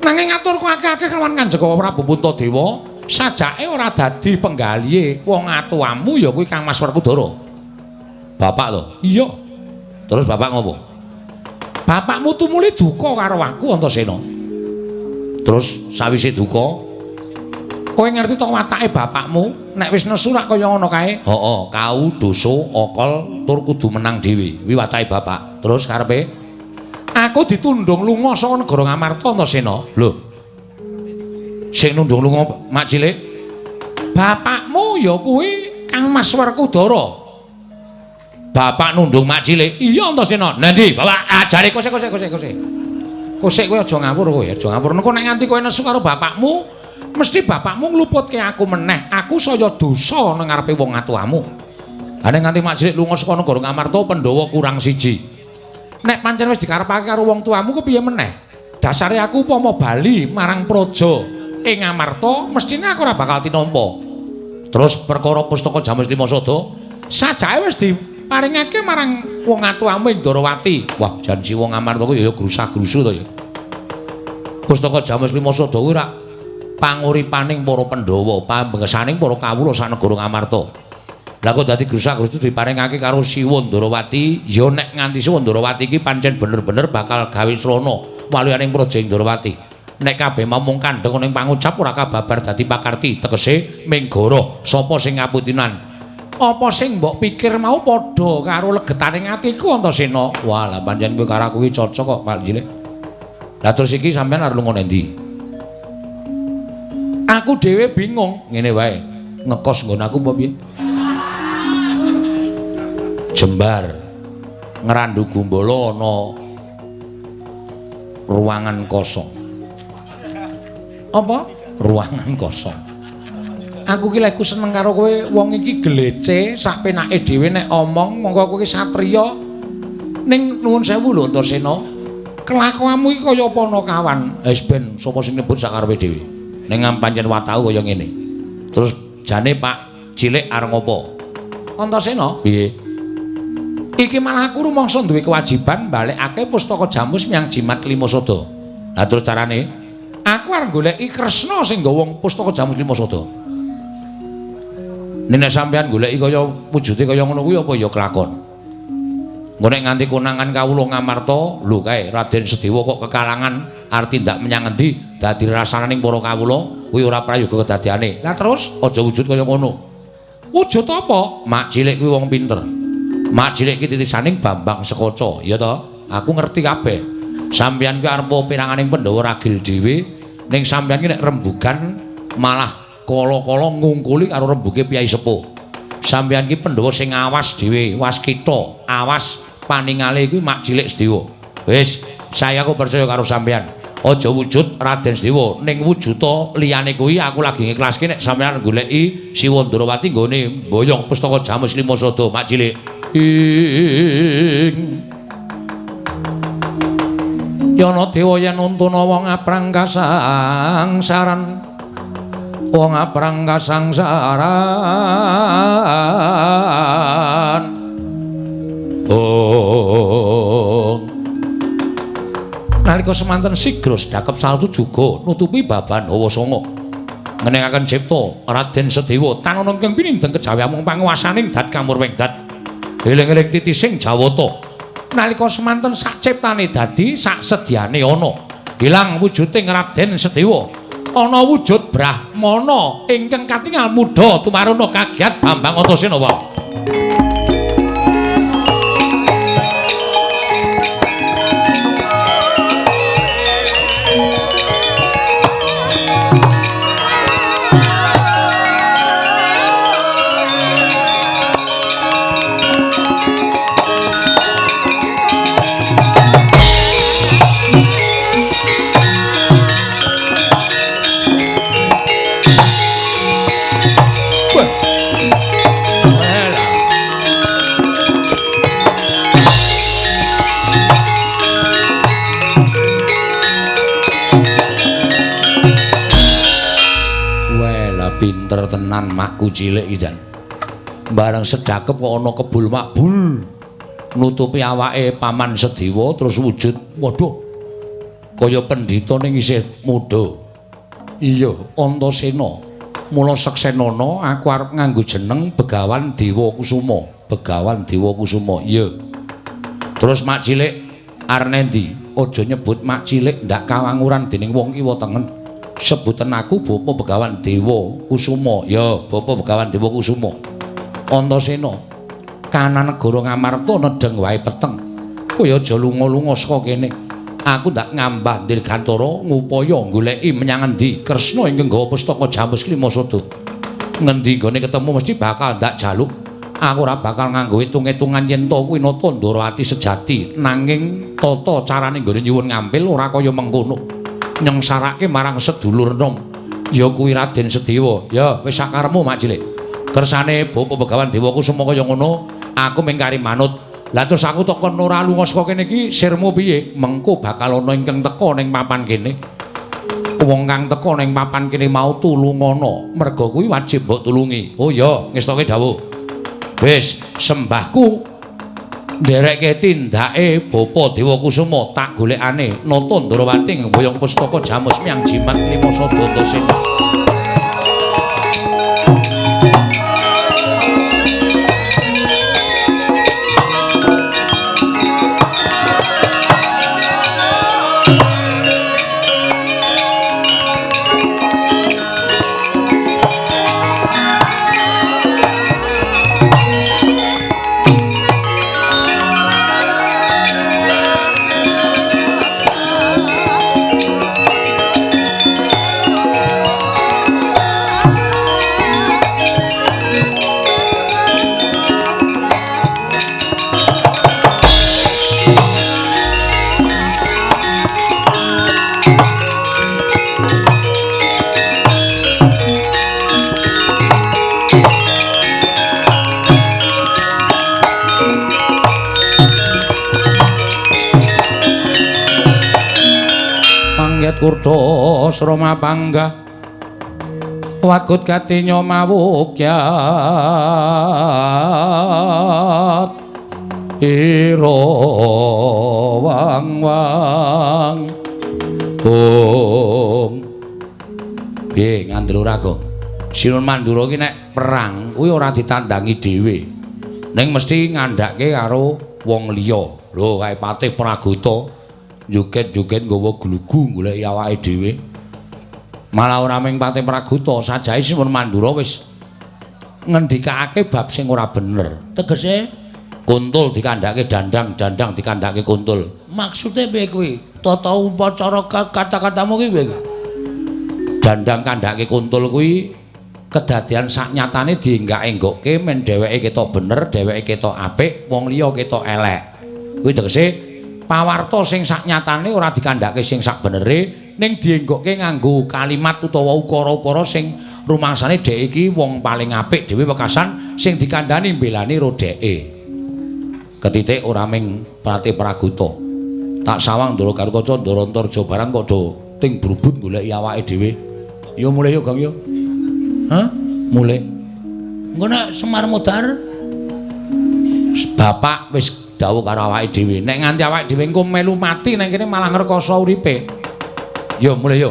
S1: Nanging aturku akeh-akeh kelawan Kanjeng Koko Prabu Puntadewa, sajake ora dadi penggalihe wong atuamu ya kuwi Kang Mas Werkudara. Bapak to? Iya. Terus bapak ngopo? Bapakmu tumuli duka karo aku Antasena. Terus sawise duka, kowe ngerti to watake bapakmu nek wis nesu rak kaya ngono kae? Heeh, kau dosa akal tur kudu menang dhewe. Kuwi watake bapak. Terus karepe aku ditundung lunga saka negara Ngamarta Antasena. Lho. Sing nundung lunga mak cilik? Bapakmu ya kuwi Kang Mas Werkudara. Bapak nundung mak cilik? Iya Antasena. Nandi, bapak ajare kosek kosek kosek kosek. Kosek kowe aja ngawur kowe, aja ngawur. Engko nek nganti kowe nesu karo bapakmu, mesti bapakmu ngluputke aku meneh. Aku saya dosa nang ngarepe wong atuamu. Ha nek nganti mak cilik lunga saka negara Ngamarta, Pandhawa kurang siji. Nek pancen wis dikarepake karo wong tuamu kepiye meneh? Dasare aku upama bali marang praja ing Ngamarta, mestine aku ora bakal tinampa. Terus perkara pustaka Jamus Lima Sada sajake wis diparingake marang wong atuamu ing Ndarawati. Wah, jan si wong Ngamarta kuwi ya grusah-grusu to ya. Pustaka Jamus Lima Sada kuwi rak panguripaning para Pandhawa, pambengesaning para kawula sak negara Ngamarta. Lah kok dadi grusah-grusu diparingake karo Siwa Ndarawati, ya nek nganti Siwa Ndarawati iki pancen bener-bener bakal gawe srana waluyaning praja Ndarawati. Nek kabeh mamung kandheng ana ing pangucap ora kababar dadi pakarti, tegese minggara sapa sing ngaputinan. Apa sing mbok pikir mau padha karo legetane atiku Antasena. Wah, lah pancen kowe karo aku iki cocok kok, Pak Cilik. Lah terus iki sampean arep lunga nendi? Aku dhewe bingung, ngene wae. Ngekos nggon aku apa piye? Jembar Ngrandu Gumbala ana ruangan kosong. Apa? Ruangan kosong. Aku ki lek seneng karo kowe, wong iki glece sak penake dhewe nek omong, monggo kowe ki satriya. Ning nuwun sewu lho Antasena. Kelakuanmu iki kaya panakawan. Wis ben sapa sing nyebut sak karepe dhewe. Ning pancen wataku kaya ngene. Terus jane Pak Cilik arep ngopo? Antasena, piye? Iki malah aku rumangsa duwe kewajiban balekake pustaka Jamus menyang Jimat Lima Sada. Lah terus carane? Aku arep goleki Kresna sing nggawa pustaka Jamus Lima Sada. Nek sampean goleki kaya wujude kaya ngono kuwi apa ya kelakon. Engko nek nganti konangan kawula Ngamarta, lho kae Raden Sedewa kok kekalangan arep tindak menyang endi dadi rasananing para kawula kuwi ora prayoga kedadiane. Lah terus aja wujud kaya ngono. Wujud apa? Mak cilik kuwi wong pinter. Mak cilik iki titisaning Bambang Sekoco, ya toh? Aku ngerti kabeh. Sampeyan kuwi arep peranganing Pandhawa ragil dhewe, ning sampeyan ki nek rembugan malah kala-kala ngungkuli karo rembuge Piyai Sepuh. Sampeyan ki Pandhawa sing awas dhewe, waskita, awas paningale kuwi mak cilik Sedewa. Wis, saya aku percaya karo sampeyan. Aja wujud Raden Sedewa, ning wujuda liyane kuwi aku lagi ngiklaske nek sampeyan goleki Siwa Ndarawati nggone mboyong pustaka Jamus Lima Sada, mak cilik. Ing Yana dewa yen untuna wong aprang kasangsaran, wong aprang kasangsaran. Oh, nalika semanten sigra sedakep saltu juga nutupi baban hawa sanga ngenengaken cipta Raden Sedewa tan ana ingkang pinindeng kejawi amung panguwasaning dat kamurwing dat. Eling-eling titising Jawata. Nalika semanten sak ciptane dadi sak sedyane ana. Ilang wujuding Raden Sedewa. Ana wujud Brahmana ingkang katingal mudha tumaruna kagiat Bambang Antasena wae. Pinter tenan makku cilik iki jan. Bareng sedakep kok ana kebul makbul nutupi awake Paman Sediwa terus wujud. Waduh. Kaya pendhita ning isih muda. Iya, Antasena. Mula seksenana aku arep nganggo jeneng Begawan Dewa Kusuma. Begawan Dewa Kusuma. Iya. Terus mak cilik arep nendi? Aja nyebut mak cilik ndak kawanguran dening wong kiwa tengen. Sebutan aku Bapa Begawan Dewa Kusuma. Ya, Bapa Begawan Dewa Kusuma. Antasena, kanan negara Ngamarta nedheng wae peteng. Kowe aja lunga-lunga saka kene. Aku ndak ngambah dirgantara ngupaya goleki menyang endi Kresna ingkang nggawa pustaka Jamus Klima Sada. Ngendi nggone ketemu mesti bakal ndak jaluk. Aku ora bakal nganggo hitung-hitungan yen to kuwi nata Ndorowati sejati, nanging tata carane nggone nyuwun ngampil ora kaya mengkono. Nyengsarake marang sedulur nom ya kuwi Raden Sediwa. Ya wis sakaremu mak cilik. Kersane Bapa Begawan Dewa Kusuma kaya ngono, aku mung kari manut. Lah terus aku tok kon ora lunga saka kene iki sirmu piye? Mengko bakal ana ingkang teka ning papan kene. Wong kang teka ning papan kene mau tulungana, merga kuwi wajib mbok tulungi. Oh iya, ngestoke dawuh. Wis, sembahku nderekke tindake Bapa Dewa Kusuma tak golekane nata Ndorowati ngboyong pustaka Jamus Miang Jimat Klima Sada Antasena. Kurda srama panggah wagut katinya mawukyat ira wang wang ung. Piye ngandel ora, Gong? Sinun Mandura iki nek perang kuwi ora ditandangi dhewe, ning mesti ngandhake karo wong liya. Lho kae Patih Pragota joget-joget nggawa glugu goleki awake dhewe. Malah ora mung Patih Pragota, sajae Sinun Mandura wis ngendikake bab sing ora bener.
S2: Tegese
S1: kuntul dikandhake dandang, dandang dikandhake kuntul.
S2: Maksude piye kuwi? Tata upacara kata-katamu ki piye?
S1: Dandang kandhake kuntul kuwi kedadean saknyatane dienggak-enggokke men dheweke ketok bener, dheweke ketok apik, wong liya ketok elek. Kuwi tegese pawarta sing saknyatane ora dikandhake sing sakbenere, ning dienggokke nganggo kalimat utawa ukara-ukara sing rumangsane dhek iki wong paling apik dhewe wekasan sing dikandhani mbelani ro dheke. Ketitik ora ming Patih Pragota. Tak sawang Ndara Garukaca Ndara Antarja barang kok do ting brubut goleki awake dhewe. Yo mulih yo Gong yo.
S2: Hah?
S1: Mulih.
S2: Engko nek Semar modar
S1: bapak wis dawuh karo awake dhewe, nek nganti awake dhewe engko melu mati nang kene malah ngrekoso uripe. Yo mulih yo.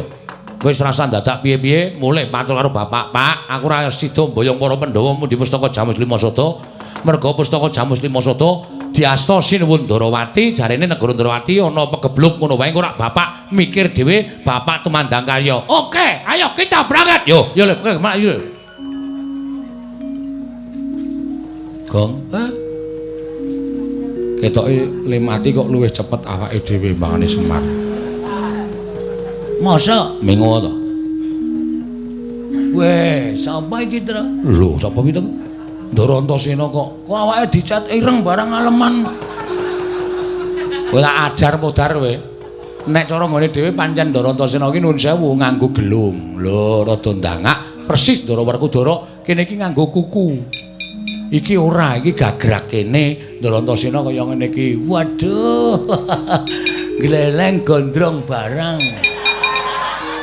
S1: Wis rasa dadak piye-piye, mulih matur karo bapak, "Pak, aku ora sida mboyong para Pandhawa mundi pustaka Jamus Lima Sada. Merga pustaka Jamus Lima Sada diasta Sinuwun Ndorowati, jarene negara Ndorowati ana pegebluk ngono wae engko rak bapak mikir dhewe, bapak tumandang karya." Oke, ayo kita berangkat. Yo, yo le, yo. Gong,
S2: hah?
S1: Ketoke le mati kok luwih cepet awake dhewe mbangane Semar.
S2: Masa
S1: mengo to?
S2: Weh, sapa iki, Tru?
S1: Lho, sapa iki, Tru? Ndara Antasena kok.
S2: Kok awake dicat ireng barang aleman.
S1: Kowe tak ajar modar kowe. Nek cara nggone dhewe pancen Ndara Antasena iki nuwun sewu nganggo gelung. Lho, rada ndangak persis Ndara Werkudara kene iki nganggo kuku. Iki ora, iki gagrak kene Ndara Antasena kaya ngene iki.
S2: Waduh. Gleleng gondrong barang.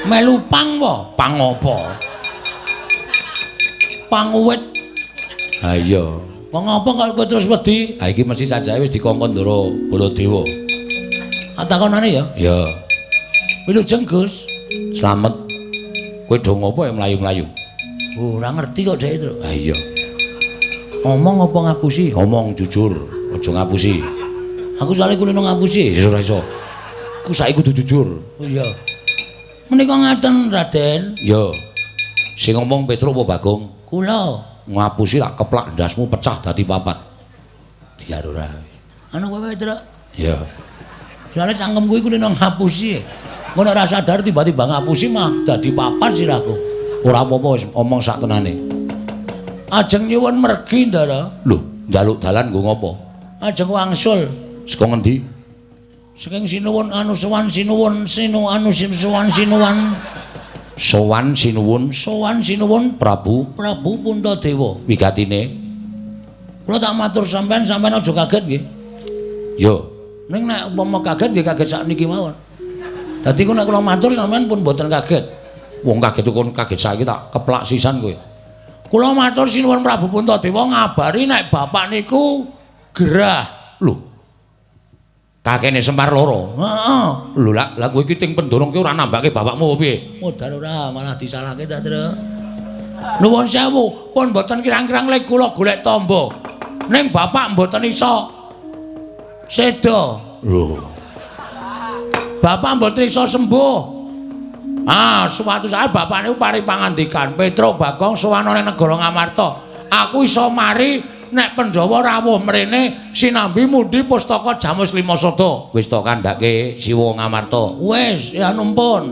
S2: Melu pang po?
S1: Pang apa?
S2: Panguwit.
S1: Ha iya.
S2: Wong apa kok kowe terus wedi?
S1: Ha iki mesti sajae wis dikongkon Ndara Baladewa.
S2: Takonane ya?
S1: Ya.
S2: Wilujeng Gus.
S1: Slamet. Kowe do ngopo ya mlayu-mlayu?
S2: Ora ngerti kok dhek, Tru.
S1: Ha iya.
S2: Omong apa ngapusi?
S1: Omong jujur, aja ngapusi.
S2: Aku soalé kulino ngapusi.
S1: Ya ora iso. Ku saiki kudu jujur.
S2: Oh iya. Menika ngaten, Raden.
S1: Ya. Sing ngomong Petruk apa Bagong?
S2: Kula.
S1: Ngapusi tak keplak ndasmu pecah dadi papat. Diar ora.
S2: Anu kowe, Petruk?
S1: Ya.
S2: Soale cangkemku iku kulino ngapusi. Ngono ora sadar tiba-tiba ngapusi mah dadi papat sirahku.
S1: Ora apa-apa wis omong sak tenane.
S2: Ajeng nyuwun mergi, Ndara.
S1: Lho, njaluk dalan nggo ngopo?
S2: Ajeng wangsul.
S1: Saka ngendi?
S2: Saking sinuwun anu sowan sinuwun sinu anu sowan sinuwan.
S1: Sowan sinuwun
S2: sowan sinuwun
S1: Prabu
S2: Prabu Puntadewa.
S1: Wigatine
S2: kula tak matur sampean, sampean aja kaget nggih.
S1: Yo.
S2: Ning nek umpama kaget nggih kaget sakniki mawon. Dadi ku nek kula matur sampean pun mboten kaget.
S1: Wong kaget kon kaget saiki tak keplak sisan kowe.
S2: Kula matur sinuwun Prabu Puntadewa ngabari nek bapak niku gerah.
S1: Lho. Kakene Semar loro.
S2: Heeh.
S1: Lho lak lah kowe iki ting pendorong ki ora nambake bapakmu apa piye?
S2: Modal ora malah disalahke ta, Tru. Nuwun sewu, pun mboten kirang-kirang lek kula golek tamba. Ning bapak mboten iso seda.
S1: Lho.
S2: Bapak mboten iso sembuh. Ah, suatu saat bapak niku paring pangandikan, Petruk Bagong sowan nang negara Ngamarta. Aku iso mari nek Pandhawa rawuh mrene sinambi mundi pustaka Jamus Lima Sada.
S1: Wis tok kandhake Siwa Ngamarta.
S2: Wis, ya numpun.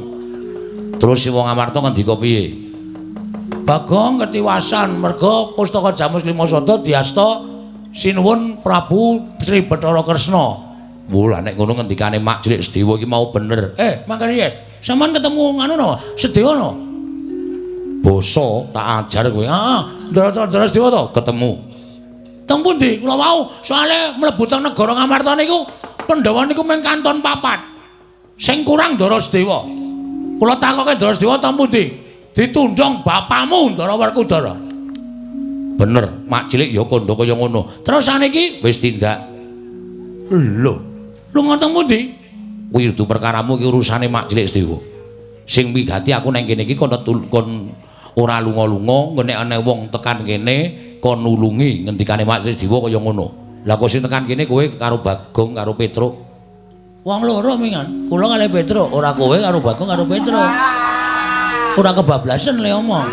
S1: Terus Siwa Ngamarta ngendika piye?
S2: Bagong ketiwasan merga pustaka Jamus Lima Sada diasta sinuwun Prabu Sri Bathara Kresna.
S1: Wah, nek ngono ngendikane Mak Cilik Sedewa iki mau bener.
S2: Mangkane piye? Sampeyan ketemu nganu no, Sedewa no?
S1: Basa tak ajar kowe.
S2: Heeh, Ndara-ndara Sedewa to?
S1: Ketemu.
S2: Teng pundi? Kula wau soale mlebu teng negara Ngamarta niku Pandhawa niku mung kanton papat. Sing kurang Ndara Sedewa. Kula takoke Ndara Sedewa teng pundi? Ditundhong bapamu Ndara Werkudara.
S1: Bener, Mak Cilik ya kandha kaya ngono.
S2: Terus saniki
S1: wis tindak.
S2: Lho, lunga teng pundi?
S1: Kuwi kudu perkaramu iki urusane Mak Cilik Sedewa. Sing wigati aku nang kene iki kon ora lunga-lunga, nek ana wong tekan kene kon nulungi ngendikane Mak Cilik Sedewa kaya ngono. Lah kok sing tekan kene kowe karo Bagong karo Petruk.
S2: Wong loro mingan. Kula kalih Petruk, ora kowe karo Bagong karo Petruk. Ora kebablasen le omong.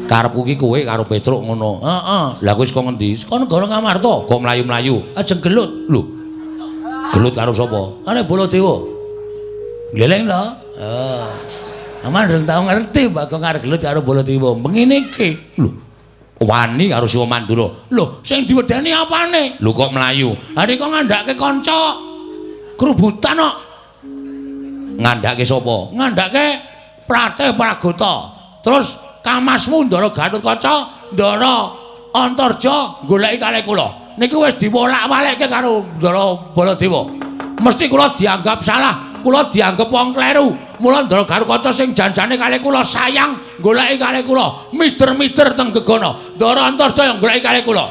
S1: Karepku ki kowe karo Petruk ngono.
S2: Heeh.
S1: Lah kowe saka ngendi?
S2: Saka negara Ngamarta.
S1: Kok mlayu-mlayu?
S2: Ajeng gelut.
S1: Lho. Gelut karo sapa?
S2: Karo Baladewa. Gleleng to? Heeh. Aman rung tau ngerti Bagong arep gelut karo Baladewa. Mengene iki.
S1: Lho. Wani karo Siwa Mandura.
S2: Lho, sing diwedeni apane?
S1: Lho kok mlayu?
S2: Ha kok ngandhake kanca krubutan kok.
S1: Ngandhake sapa?
S2: Ngandhake Pratih Pragota. Terus kamasmu Ndara Gatotkaca, Ndara Antarja goleki kalih kula. Niki wis diwolak-walekke karo Ndara Baladewa. Mesti kula dianggap salah, kula dianggap wong kleru. Mula Ndara Gatotkaca sing janjane kalih kula sayang goleki kalih kula, mider-mider teng gegana. Ndara Antarja yang goleki kalih kula.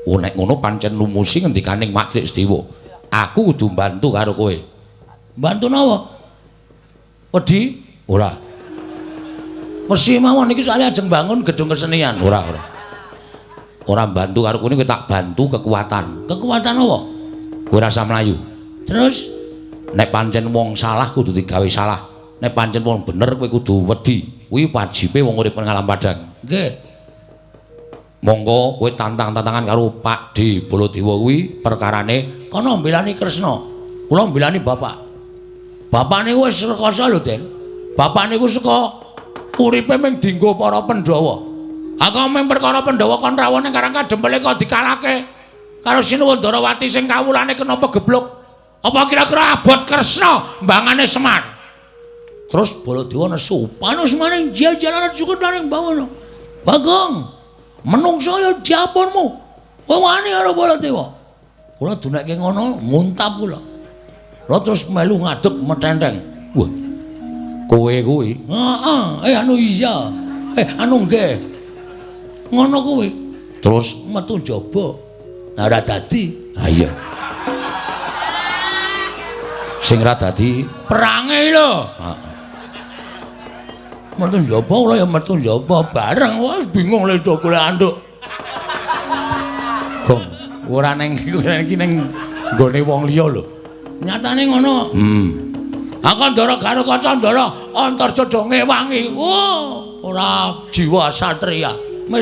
S1: Oh nek ngono pancen lumusi ngendikaning Mak Cilik Sedewa. Aku kudu mbantu karo kowe.
S2: Mbantu napa? Wedi?
S1: Ora.
S2: Persi mawon iki soalé ajeng bangun gedung kesenian.
S1: Ora, ora. Ora mbantu karo kowe kowe tak bantu kekuatan.
S2: Kekuatan apa?
S1: Kowe rasa mlayu.
S2: Terus
S1: nek pancen wong salah kudu digawe salah. Nek pancen wong bener kowe kudu wedi. Kuwi wajibe wong urip nang alam padang.
S2: Nggih.
S1: Monggo kowe tantang-tantangan karo Pak D Baladewa kuwi perkarane
S2: kono mbelani Kresna. Kula mbelani bapak. Bapak niku wis rekoso lho, Den. Bapak niku saka uripe mung dienggo para Pandhawa. Aku mung perkara Pandhawa kon rawuh ning Karang Kadempel kok dikalahke karo Sinuwun Ndarawati sing kawulane kena pegebluk. Apa kira-kira abot Kresna mbangane Semar? Terus Baladewa nesu, panus maning jajalaran sukut laring bawono. Bagong, menungso ya diapunmu. Kowe wani karo Baladewa. Kula dunekke ngono, muntap kula. Kula terus melu ngadeg metenteng.
S1: Wah. Kowe kuwi?
S2: Heeh, anu iya. Anu nggih. Ngono kuwi.
S1: Terus
S2: metu njaba. Ora dadi.
S1: Ha iya. Sing ra dadi
S2: perange lho.
S1: Heeh.
S2: Metu njaba kula ya metu njaba bareng. Wis bingung le do golek anduk.
S1: Gong, ora neng iki ning nggone wong liya lho.
S2: Nyatane ngono.
S1: Heeh.
S2: Aku Ndara Garukaca Ndara Antarja do ngewangi. Oh, ora jiwa satria. Wis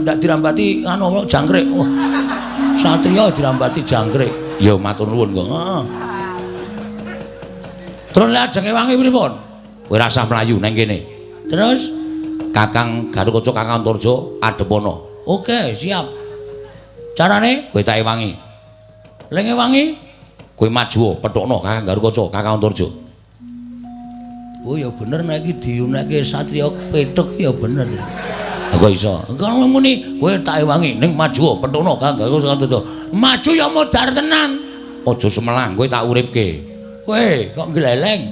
S2: ndak dirambati anu jangkrik. Oh. Satria dirambati jangkrik.
S1: Ya matur nuwun kok.
S2: Heeh. Terus lek ajeng ngewangi pripun?
S1: Kowe rasah mlayu nang kene.
S2: Terus
S1: Kakang Garukaca Kakang Antarja adhepana.
S2: Oke, siap. Carane
S1: kowe tak ewangi.
S2: Lek ngewangi
S1: kowe maju pethukno Kakang Garukaca Kakang Antarja.
S2: Oh ya bener nek iki diunekke satria pethuk ya bener.
S1: Kok iso?
S2: Engko muni kowe tak ewangi ning maju pethukno Kakang Garukaca Antarja. Maju ya modar tenan.
S1: Aja semelang kowe tak uripke.
S2: Kowe kok gleleng.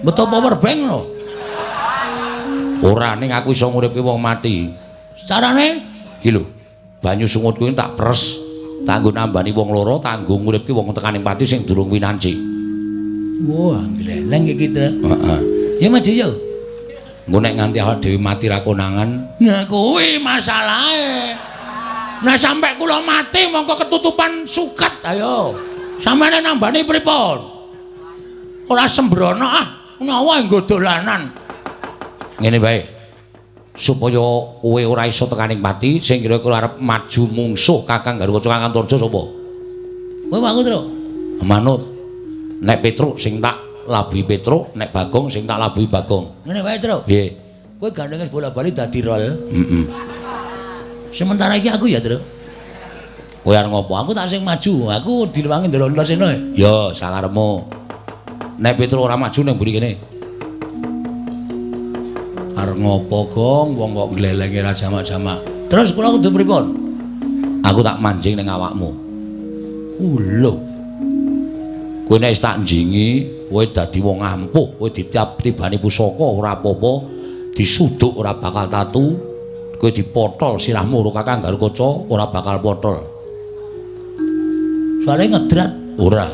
S2: Metu power bank lho.
S1: Ora ning aku iso nguripke wong mati.
S2: Carane?
S1: Iki lho. Banyu sungut kuwi tak pres, tak nggo nambani wong loro, tak nggo nguripke wong tekaning pati sing durung winanci.
S2: Wah, gleleng iki, Tru.
S1: Heeh.
S2: Ya maju yo.
S1: Engko nek nganti awak dhewe mati ra konangan.
S2: Nah kuwi masalahe. Nah sampe kula mati mongko ketutupan suket ayo. Sampeyan nambani pripun? Ora sembrono ah, nyawa nggo dolanan.
S1: Ngene wae. Supaya kowe ora iso tekaning pati, sing kira-kira arep maju mungsuh Kakang Garukaca Kakang Antarja sapa?
S2: Kowe aku, Tru.
S1: Manut. Nek Petruk sing tak labuhi Petruk, nek Bagong sing tak labuhi Bagong.
S2: Ngene wae, Tru.
S1: Piye?
S2: Kowe gandeng wis bola-bali dadi rol.
S1: Heeh.
S2: Sementara iki aku ya, Tru.
S1: Kowe arep ngopo?
S2: Aku tak sing maju, aku dilewangi ndelok Antasena.
S1: Ya, sakarepmu. Nek Petruk ora maju ning mburi kene.
S2: Arep ngopo, Gong? Wong kok glelenge ra jamak-jamak. Terus kula kudu pripun?
S1: Aku tak manjing ning awakmu.
S2: Lho.
S1: Kowe nek wis tak njingi, kowe dadi wong ampuh, kowe ditibani pusaka ora apa-apa, disuduk ora bakal tatu, kowe dipotol sirahmu karo Kakang Garukaca ora bakal potol.
S2: Soale ngedrat
S1: ora.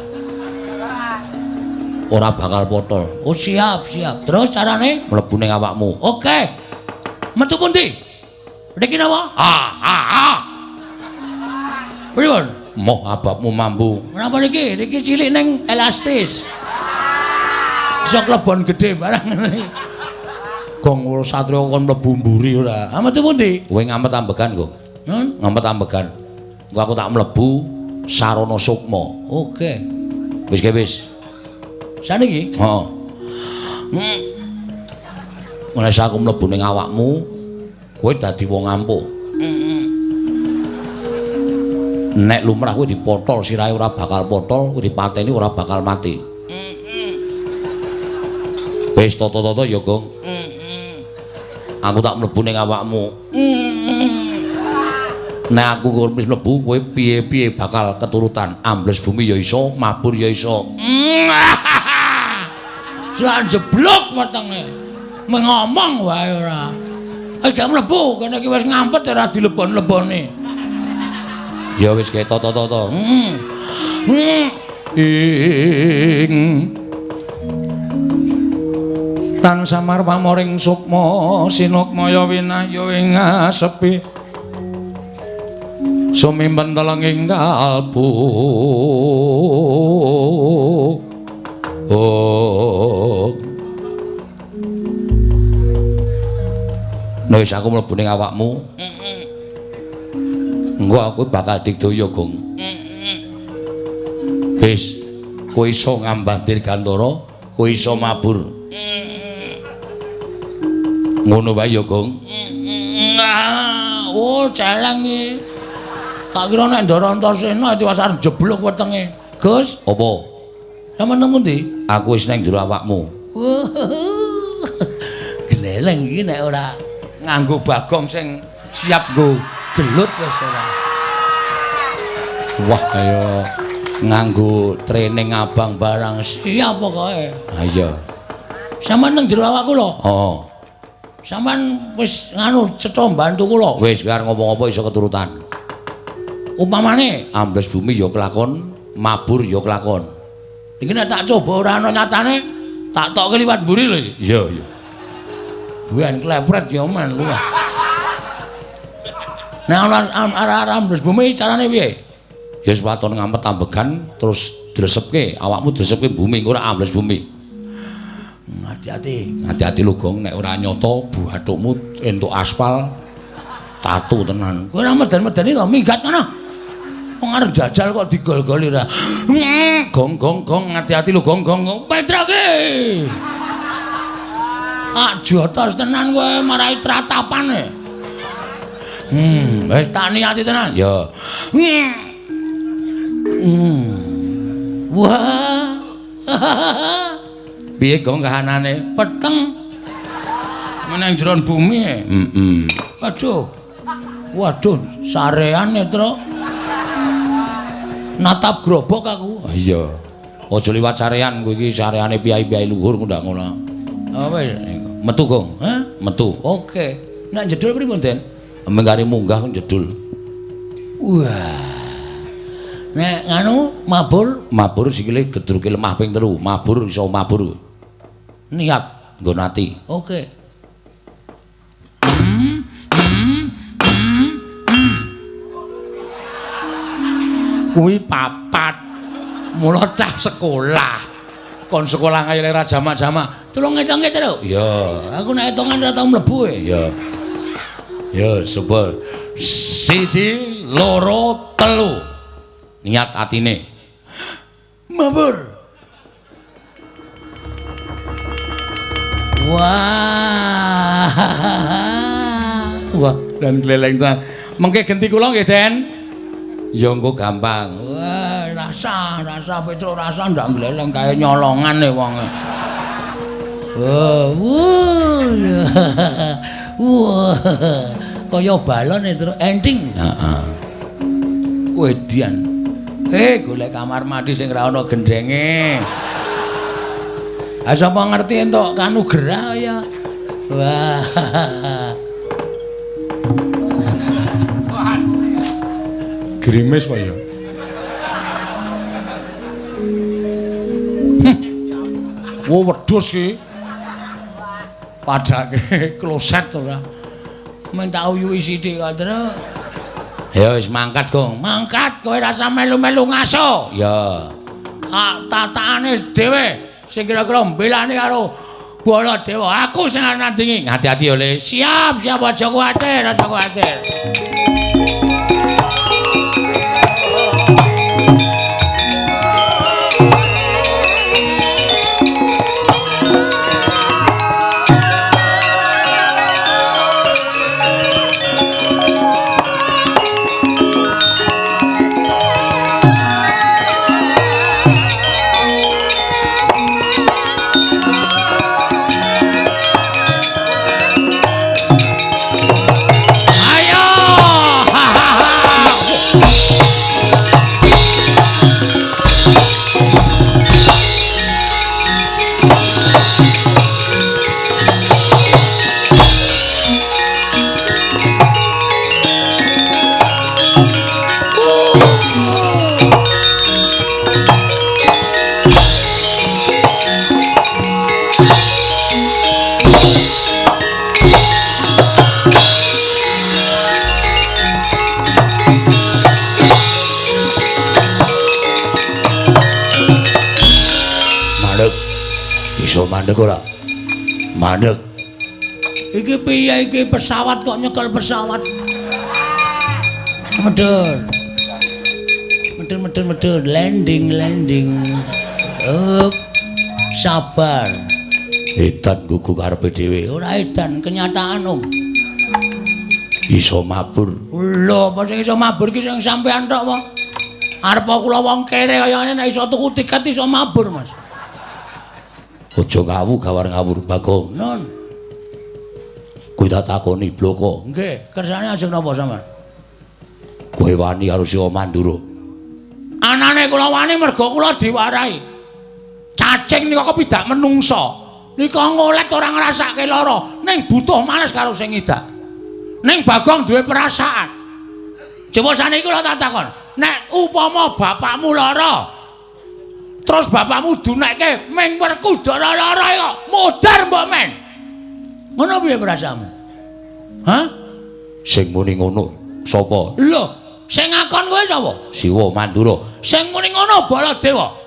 S1: Ora bakal potol.
S2: Oh siap, siap. Terus carane
S1: mlebu ning awakmu.
S2: Oke. Metu pundi? Niki napa?
S1: Ah, ah, ah.
S2: Pripun?
S1: Moh ababmu mambu.
S2: Napa niki? Niki cilik ning elastis. Iso klebon gedhe barang ngene.
S1: Gong satria kon mlebu mburi ora.
S2: Ah metu pundi?
S1: Kowe ngamet ambegan, Gong.
S2: Hmm?
S1: Ngamet ambegan. Engko aku tak mlebu sarana sukma.
S2: Oke.
S1: Wis ke wis.
S2: Saniki?
S1: Heeh. Mulai aku mlebu ning awakmu, kowe dadi wong ampuh. Nek lumrah kowe dipotol sirahe ora bakal potol, kowe dipateni ora bakal mati. Wis tata-tata ya, Gong. Aku tak mlebu ning awakmu. Nek aku wis mlebu, kowe piye-piye bakal keturutan. Ambles bumi ya iso, mabur ya iso.
S2: Selan jeblok wetenge. Mengomong wae ora. Gak mlebu, kene iki wis ngampet ora dilebon-lebone.
S1: Ya wis gawe tata-tata. Ing
S3: tan samar pamoring sukma sinukmaya winahya ing asepi sumimpen telenging kalbu. Oh.
S1: Nek wis aku mlebu ning awakmu, engko aku bakal digdaya, Gong. Wis, kowe iso ngambah dirgantara, kowe iso mabur. Ngono wae ya, Gong.
S2: Oh, celeng iki. Tak kira nek Ndara Antasena tiwas arep jeblok wetenge. Gus,
S1: apa?
S2: Sampeyan nang pundi?
S1: Aku wis nang jero awakmu.
S2: Gleleng iki nek ora nganggo Bagong sing siap nggo gelut wis ora.
S1: Wah, kaya nganggo training abang barang
S2: siap pokoke.
S1: Ha iya.
S2: Sampeyan nang jero awakku lho.
S1: Heeh.
S2: Sampeyan wis nganu cetha mbantu kula.
S1: Wis arep ngomong apa iso keturutan.
S2: Upamane
S1: ambles bumi ya kelakon, mabur ya kelakon.
S2: Iki nek tak coba ora ana nyatane, tak tokke liwat mburi lho iki.
S1: Iya, iya.
S2: Ben klepret ya men kuwi. Nek ana arah-arah ambles bumi carane piye?
S1: Ya wis waton ngampet ambegan terus dresepke, awakmu dresepke bumi engko ora ambles bumi.
S2: Hati-hati.
S1: Hati-hati lho Gong, nek ora nyata buathukmu entuk aspal tatu tenan.
S2: Kowe ora meden-medeni to, minggat kono. Wong arep jajal kok digol-goli ora.
S1: Gong gong gong, hati-hati lho Gong gong.
S2: Petroke. Ah jotos tenan kowe marai tratapane. Wis tak niati tenan.
S1: Ya.
S2: Wah.
S1: Piye Gong kahanane?
S2: Peteng. Meneng jeron bumi.
S1: Heeh.
S2: Aduh. Waduh, sarean Truk. Natap grobok aku.
S1: Iya. Aja liwat sarean kowe iki, sareane piyai-piyai luhur ndak ngono.
S2: Oh wis,
S1: metu Gong.
S2: Hah?
S1: Metu.
S2: Oke. Nek jedul pripun, Den?
S1: Mengkare munggah jedul.
S2: Wah. Nek nganu mabur,
S1: mabur sikile gedruke lemah ping 3, mabur iso mabur.
S2: Niat
S1: nggo ati.
S2: Oke. Kuwi papat. Mula cah sekolah. Kon sekolah kaya ora jamak-jamak. Tulung ngitunge, Truk.
S1: Iya.
S2: Aku nek hitungan ora tau mlebu e.
S1: Iya. Ya, coba. 1 2 3. Niat atine.
S2: Mabur. Wah.
S1: Wah, dan gleleng tenan. Mengke genti kula nggih, Den. Ya engko gampang.
S2: Wah, rasa Petruk rasa ndak gleleng kae nyolongan e wonge. Wah, wah. Wah. Kaya balon e Truk enting.
S1: Heeh.
S2: Wedian. Golek kamar mandi sing ora ana gendenge. Ha sapa ngerti entuk kanugrah ya. Wah.
S3: Grimis Pak ya.
S1: Wo wedhus iki. Padake kloset ora.
S2: Men tak uyuhi sithik kok, Truk.
S1: Ya wis mangkat, Gong.
S2: Mangkat kowe rasa melu-melu ngaso.
S1: Ya.
S2: Ah tataane dhewe sing kira-kira mbelani karo Baladewa. Aku sing nandingi.
S1: Hati-hati ya, Le.
S2: Siap, siap aja kuwatir, aja kuwatir.
S1: Iso mandek ora? Mandek.
S2: Iki piye iki pesawat kok nyekel pesawat? Medhun. Medhun medhun medhun landing landing. Up. Sabar.
S1: Edan gugu karepe dhewe.
S2: Ora edan, kenyataan, Om.
S1: Iso mabur.
S2: Lho, apa sing iso mabur iki sing sampean tok apa? Arep kula wong kere kaya ngene nek iso tuku tiket iso mabur, Mas.
S1: Aja ngawu gawar ngawur, Bagong.
S2: Nun.
S1: Kowe tak takoni bloko.
S2: Nggih, kersane ajeng napa sampean?
S1: Kowe wani karo Siwa Mandura?
S2: Anane kula wani mergo kula diwarahi. Cacing nika kepidak menungsa. Nika ngolet ora ngrasake lara, ning butuh males karo sing ngidak. Ning Bagong duwe perasaan. Coba saniki kula tak takon, nek upama bapakmu lara, terus bapakmu dunekke ming Werkudara lara kok, modar mbok men. Ngono piye perasaanmu? Hah?
S1: Sing muni ngono sapa?
S2: Lho, sing ngakon kowe sapa?
S1: Siwa Mandura.
S2: Sing muni ngono Baladewa.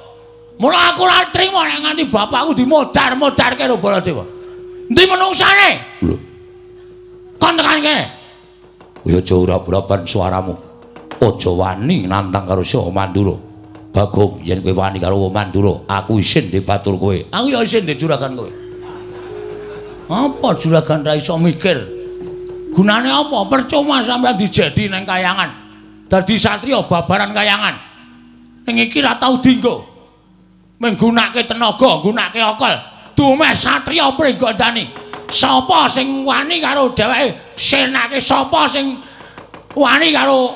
S2: Mula aku ora trima nek nganti bapakku dimodar-modarke karo Baladewa. Endi menungsane?
S1: Lho.
S2: Kon tekan kene.
S1: Ya aja ora-urapan suaramu. Aja wani nantang karo Siwa Mandura. Bagong, yen kowe wani karo Mandura, aku isin dibatur kowe.
S2: Aku ya isin di juragan kowe. Apa juragan ra iso mikir? Gunane apa? Percuma sampeyan dijedi nang kayangan. Dadi satriya babaran kayangan. Ning iki ra tau dinggo. Menggunakake tenaga, nggunakake akal. Dumeh satriya Pringgondani. Sapa sing wani karo dheweke? Sirnake sapa sing wani karo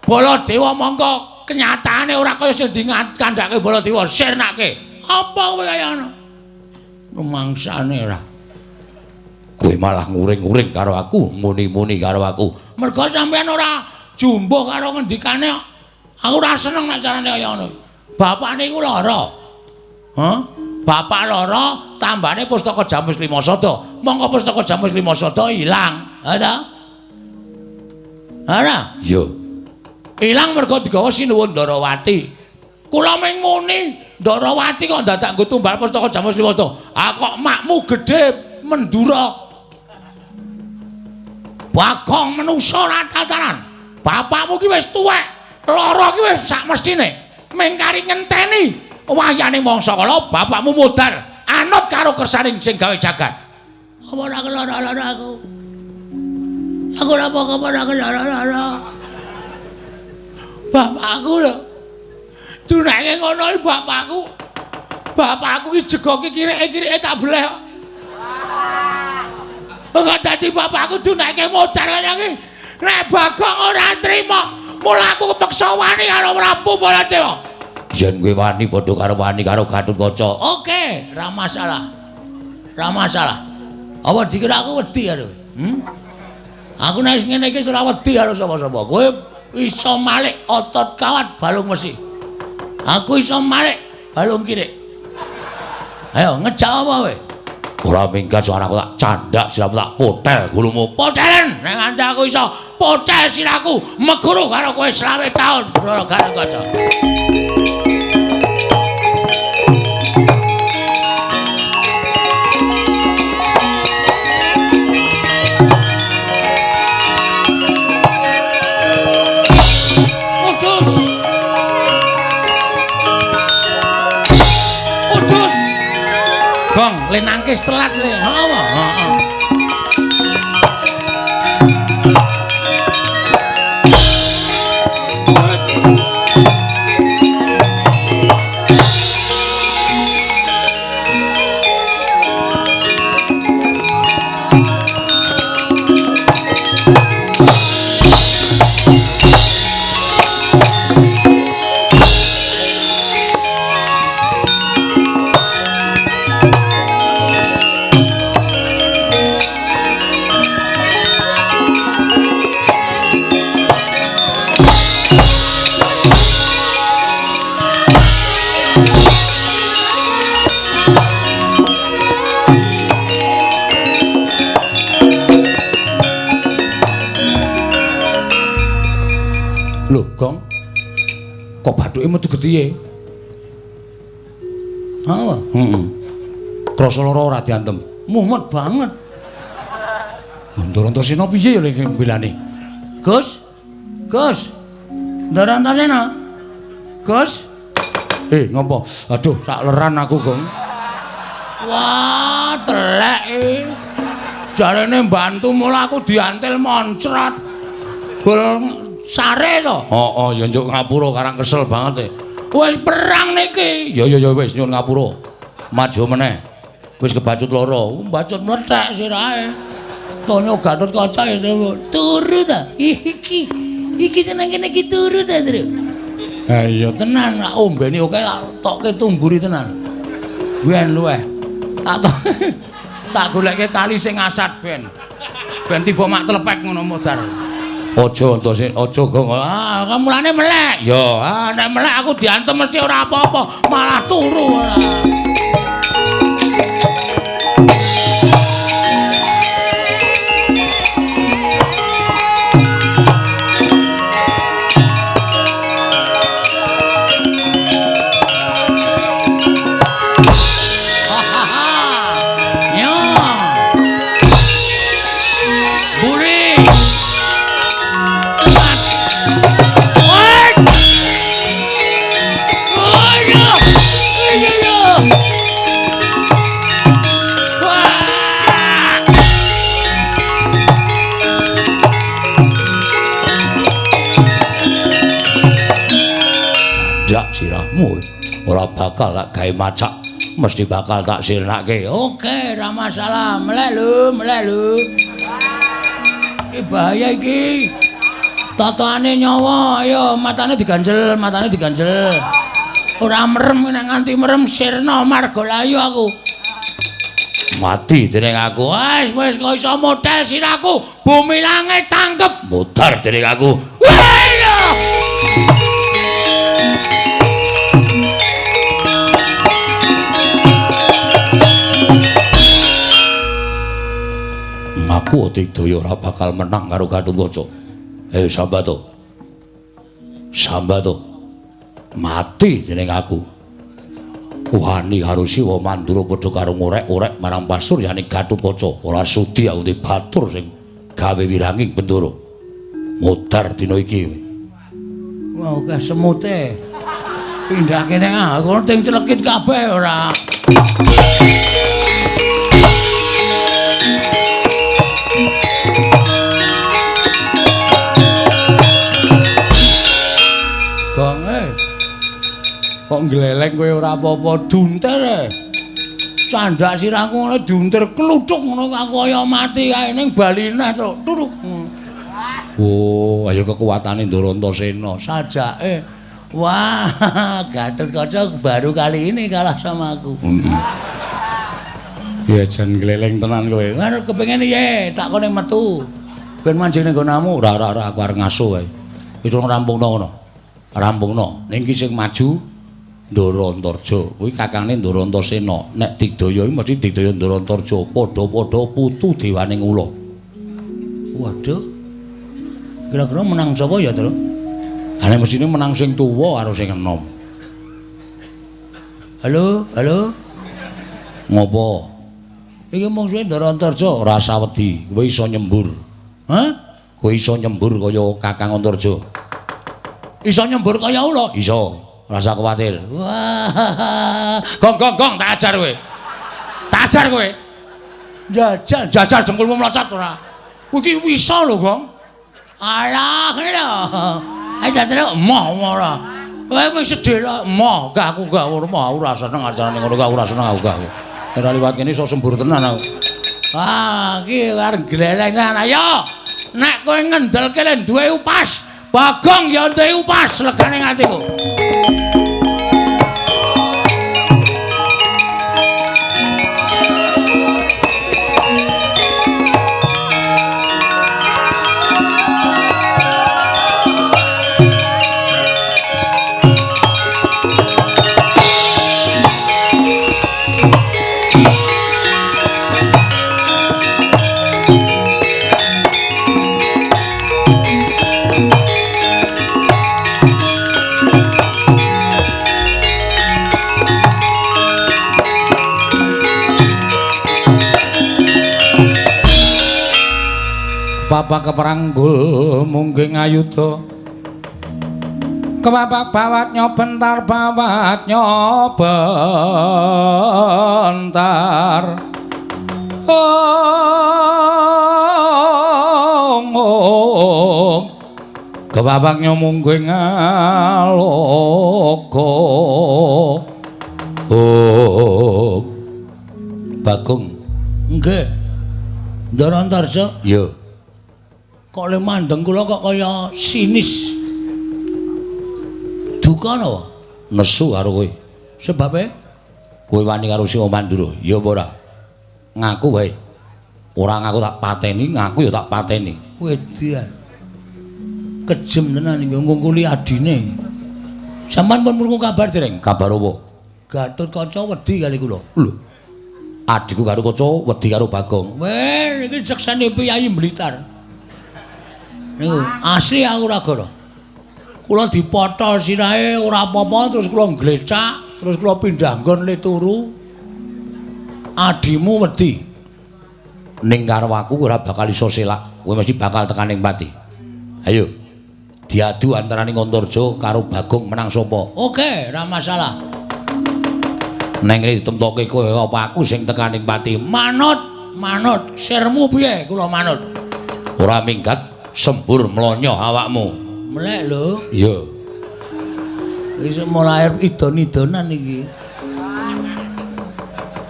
S2: Baladewa mongko kenyataane ora kaya sing dikandhake Baladewa, sirnake. Apa kowe kaya ngono? Rumangsane ora.
S1: Kowe malah nguring-nguring karo aku, muni-muni karo aku.
S2: Mergo sampeyan ora jumbuh karo ngendikane. Aku ora seneng nek carane kaya ngono. Bapakne iku lara. Hah? Bapak lara, tambane pustaka Jamus Lima Sada. Mongko pustaka Jamus Lima Sada ilang. Ha ta? Ora?
S1: Iya.
S2: Ilang mergo digawa Sinuwun Ndarawati. Kula ming muni Ndarawati kok dadak nggo tumbal pustaka Jamus Lima Sada. Ah kok makmu gedhe Mendura. Bagong menungsa ora tataran. Bapakmu ki wis tuwek, lara ki wis sak mestine. Ming kari ngenteni wayane mangsa kala bapakmu modar anut karo kersaning sing gawe jagat. Apa ora kelara-lara aku? Aku ora apa-apa ora kelara-lara. Bapakku lho. Dunake ngono iki bapakku. Bapakku ki jegoke kireke-kireke tak bleh. Kok dadi bapakku dunake modar kaya iki. Nek Bagong ora trima, mula aku kepeksa wani karo Prabu Baladewa.
S1: Yen kowe wani padha karo wani karo Gatotkaca.
S2: Oke, ra masalah. Ra masalah. Apa dikira aku wedi karo kowe? Aku nek wis ngene iki ora wedi karo sapa-sapa. Kowe iso malik otot kawat balung wesi. Aku iso malik balung kirik. Ayo ngejak apa kowe?
S1: Ora minggat suaraku tak candak siramu tak potel gulumu.
S2: Potelen nek nganti aku iso potel siraku meguru karo kowe 25 taun. Loro Gatotkaca. Gong, le nangkis telat le. Heeh, heeh.
S1: Kok bathuke metu getihe?
S2: Heeh.
S1: Heeh. Krasa lara ora diantem.
S2: Mumet banget.
S1: Antasena piye ya lek mbelane?
S2: Gus. Gus. Ndara Antasena. Gus.
S1: Ngopo? Aduh, sak leran aku, Gong.
S2: Wah, telek iki. Jarene mbantu mula aku diantil moncrot. Bol sare to?
S1: Heeh, ya njuk ngapura karang kesel banget e.
S2: Wis perang niki.
S1: Ya ya ya wis nyuwun ngapura. Maju meneh. Wis kebacut loro.
S2: Mbacut mlethek sirahe. Tonyo Gatotkaca ya turu ta. Iki. Iki seneng kene iki turu ta, Tru.
S1: Ha iya
S2: tenan, tak ombeni oke tak tokke tumburi tenan. Ben luweh. Tak goleke kali sing asat ben. Ben tiba mak tlepek ngono modar.
S1: Aja Antasena, aja Gong.
S2: Ah, mulane melek.
S1: Ya,
S2: ah nek melek aku diantem mesti ora apa-apa, malah turu ora.
S1: Ora bakal tak gawe macak, mesti bakal tak sirnake.
S2: Oke, ora masalah. Melek lho, melek lho. Iki bahaya iki. Totone nyawa, ayo matane diganjel, matane diganjel. Ora merem nek nganti merem sirna marga layu aku.
S1: Mati dening aku.
S2: Wis wis kok iso model siraku. Bumi langit tangkep.
S1: Modar dening aku. Aku Digdaya ora bakal menang karo Gatotkaca. Eh Sambato. Sambato. Mati dening aku. Wani karo Siwa Mandura padha karo ngorek-orek marang pasuryane Gatotkaca. Ora sudi aku di batur sing gawe wiranging Bendara. Modar dina iki.
S2: Wah, akeh semute. Pindah kene aku ting celekit kabeh ora. Kok ngleleng kowe ora apa-apa duntir e. Candak sirahku ngono duntir kluthuk ngono aku kaya mati kae ning bali neh truk turuk.
S1: Oh, ayo kekuatane Ndara Antasena
S2: sajake. Wah, Gatotkaca baru kali ini kalah sama aku.
S1: Ya jan ngleleng tenan kowe.
S2: Ngono kepengin piye? Tak kone metu.
S1: Ben manjing ning nggonamu. Ora ora ora aku arep ngaso wae. Itu rampungno ngono. Rampungno. Ning iki sing maju Ndara Antarja kuwi kakangne Ndara Antasena. Nek Digdaya iki mesti Digdaya Ndara Antarja, padha-padha putu dewaning ula.
S2: Waduh. Kira-kira menang sapa ya, Tru?
S1: Ha nek mestine menang sing tuwa karo sing enom.
S2: Halo, halo.
S1: Ngopo?
S2: Iki mungsuhe Ndara Antarja.
S1: Ora usah wedi, kowe iso nyembur.
S2: Hah?
S1: Kowe iso nyembur kaya Kakang Antarja.
S2: Iso nyembur kaya ula?
S1: Iso. Rasa kuwatir.
S2: Wah.
S1: Gong gong gong tak ajar kowe. Tak ajar kowe.
S2: Jajal,
S1: jajal dengkulmu mlocot ora.
S2: Kowe iki wisa lho, Gong. Alah, lho. Ayo jajal emoh ora. Kowe wis sedhela
S1: emoh, gak aku gak ora mau ora seneng acarane ngono gak ora seneng aku gak. Ora liwat kene iso sembur tenan aku.
S2: Wah, iki arep gleleng tenan. Ayo. Nek kowe ngendelke le duwe upas, Bagong ya duwe upas legane atiku.
S1: Bapak keperanggul mungging ayuda kebapak bawat nyobentar bawat nyobentar ong ong kebapak nyomungging aloka ong. Bagong
S2: nggih Ndara Antarja.
S1: Iya.
S2: Kok le mandeng kula kok kaya sinis. Duka napa?
S1: Nesu karo kowe.
S2: Sebabe?
S1: Kowe wani karo Singa Mandura? Ya apa ora? Ngaku wae. Ora ngaku tak pateni, ngaku ya tak pateni.
S2: Wedan. Kejem tenan iki ngungkuli adine. Sampeyan pun krungu kabar dereng?
S1: Kabar apa?
S2: Gatotkaca wedi kali kula.
S1: Lho. Adhiku Gatotkaca wedi karo Bagong.
S2: Weh, iki seksene priyayi Blitar. Niku asli aku ora goro. Kula dipotol sirahe ora apa-apa terus kula nglecak, terus kula pindah nggon le turu. Adimu wedi.
S1: Ning karo aku ora bakal iso selak. Kowe mesti bakal tekan ing pati. Ayo. Diadu antaraning Antarja karo Bagong menang sapa?
S2: Oke, ora masalah.
S1: Neng ngene ditemtoke kowe apa aku sing tekan ing pati?
S2: Manut, manut. Sirmu piye? Kula manut.
S1: Ora minggat sembur mlonyoh awakmu.
S2: Melek lho.
S1: Iya.
S2: Wis mulai idon-idonan iki.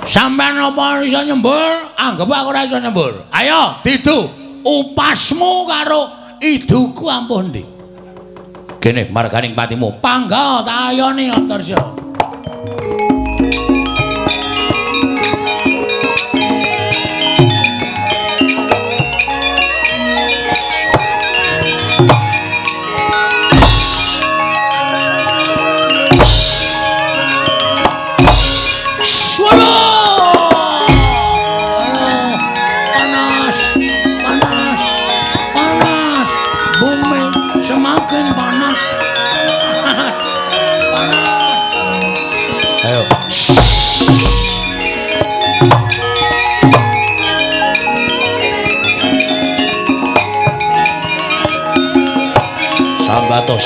S2: Sampeyan apa iso nyembur? Anggep aku ora iso nyembur. Ayo, didu. Upasmu karo iduku ampuh ndi?
S1: Kene marganing patimu.
S2: Pangga tak ayoni Antarja.
S1: Sambatos.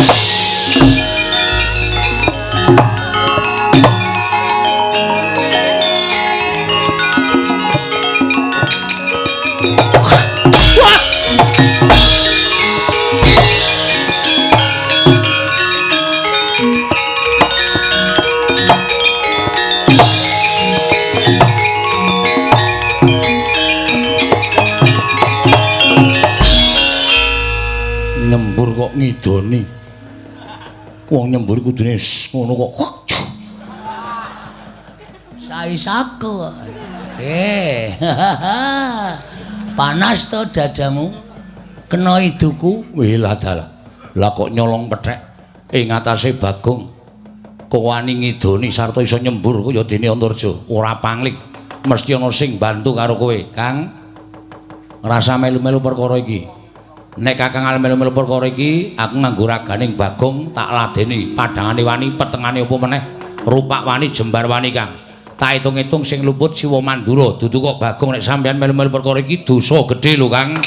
S1: Nyembur kok ngidoni. Wong nyembur kudune ngono kok.
S2: Saisaku. Panas to dadamu. Kena iduku.
S1: Wih lah dalah. Lah kok nyolong pethek ing atase Bagong. Kok wani ngidoni sarta iso nyembur kaya dene Antarja. Ora pangling. Mesti ana sing bantu karo kowe, Kang. Rasa melu-melu perkara iki. Nek Kakang melu-melu perkara iki, aku nganggo raganing Bagong tak ladeni, padhangane wani, petengane apa meneh, rupak wani, jembar wani, Kang. Tak hitung-hitung sing luput Siwa Mandura, dudu kok Bagong nek sampeyan melu-melu perkara iki dosa gedhe lho, Kang.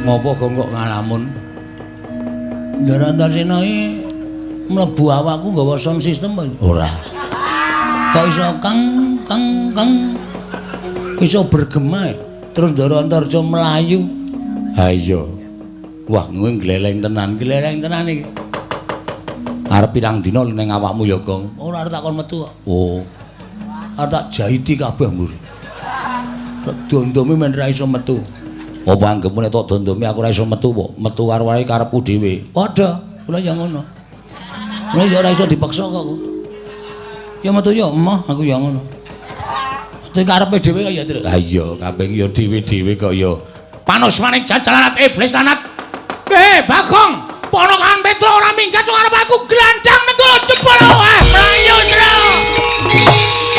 S2: Ngopo kok ngalamun? Ndara Antarsena iki mlebu awakku nggawa sound system apa?
S1: Ora.
S2: Kok iso kang kang kang iso bergema terus Ndara Antarja mlayu.
S1: Ha iya. Wah, kowe gleleng tenan,
S2: gleleng tenan iki.
S1: Arep pirang dina ning awakmu ya, Gong?
S2: Ora arep tak kon metu kok.
S1: Oh.
S2: Arep tak jahiti kabeh, Mbur. Tak dondomi men ra iso metu.
S1: Apa anggepmu nek tok dondomi aku ora iso metu kok? Metu karo wae karepku dhewe.
S2: Padha, kula ya ngono. Kula ya ora iso dipaksa kok. Ya metu ya emoh, aku ya ngono. Metu karepe dhewe kok ya, Tru.
S1: Ha iya, kabeh ya dhewe-dhewe kok ya.
S3: Panusmaning jajalanat iblis lanat. Bagong, ponokan Petro ora minggat arep aku glandang nenggolo jebol wae mlayu, Tru.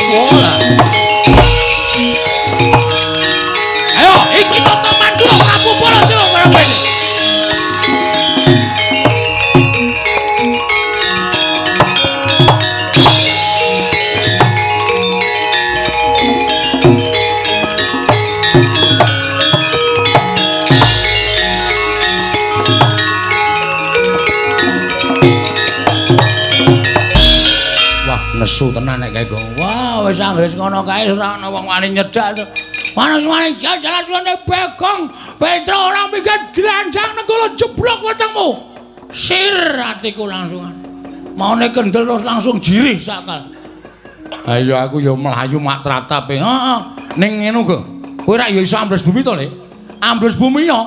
S1: Wah.
S3: Ayo, iki toto Mandura Prabu Baladewa marang kowe.
S1: Wah, nesu tenan nek kae, Gong.
S2: Wah, wis anggere ngono kae ora ana wong wani nyedak. Manus-manus jajalan suwane Bagong, Petro ora minggat glandang nenggolo jeblok wetengmu. Sir atiku langsungan. Maune kendel terus langsung jirih sakal. Ha iya aku ya mlayu mak tratap. Heeh. Ning ngene go. Kowe rak ya iso ambles bumi to, Le? Ambles bumi ya.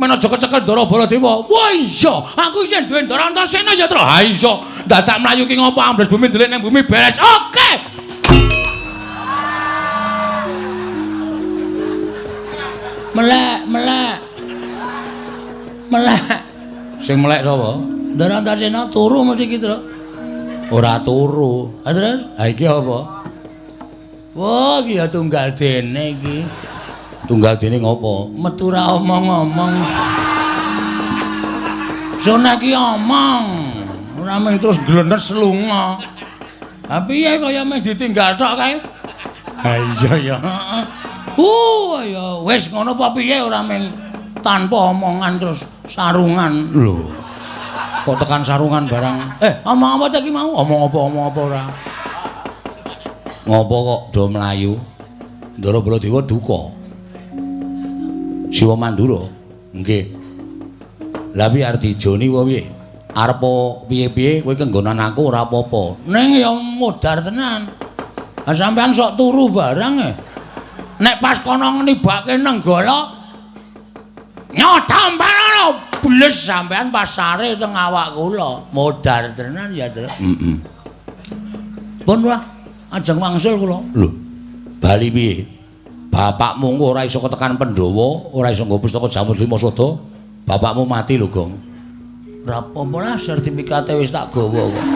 S2: Men aja kecekel Ndara Baladewa. Wah iya, aku isih duwe Ndara Antasena ya, Tru. Ha iso. Dadak mlayu ki ngopo ambles bumi ndelik ning bumi beres. Oke. Melek, melek. Melek. Sing melek sapa? Ndara Antasena turu mesti iki, Tru. Ora turu. Ha terus? Ha iki apa? Wah, iki ya tunggal dene iki. Tunggal dene ngopo? Metu ra omong-omong. Sona iki omong. Ora mung terus glenes lunga. Ha piye kaya mung ditinggal tok kae? Ha iya ya. Heeh. Ya wis ngono apa piye ora mung tanpa omongan terus sarungan. Lho. Kok tekan sarungan barang? Omong apa ta iki mau? Omong apa omong apa ora? Ngopo kok do mlayu? Ndara Baladewa duka. Siwa Mandura. Nggih. Lah piye arep dijoni apa piye? Arep piye-piye kowe kenggonan aku ora apa-apa. Ning ya modar tenan. Ha sampean sok turu barang e. Nek pas kono nibake Nenggala nyotampan bles sampean pasare teng awak kula. Modar tenan ya, Tru. Heeh. Pun wah, ajeng wangsul kula. Lho, bali piye? Bapakmu engko ora iso ketekan Pandhawa, ora iso nggo pustaka Jamur Lima Sada. Bapakmu mati lho, Gong. Ora apa-apa lah, sertifikate wis tak gawa kok.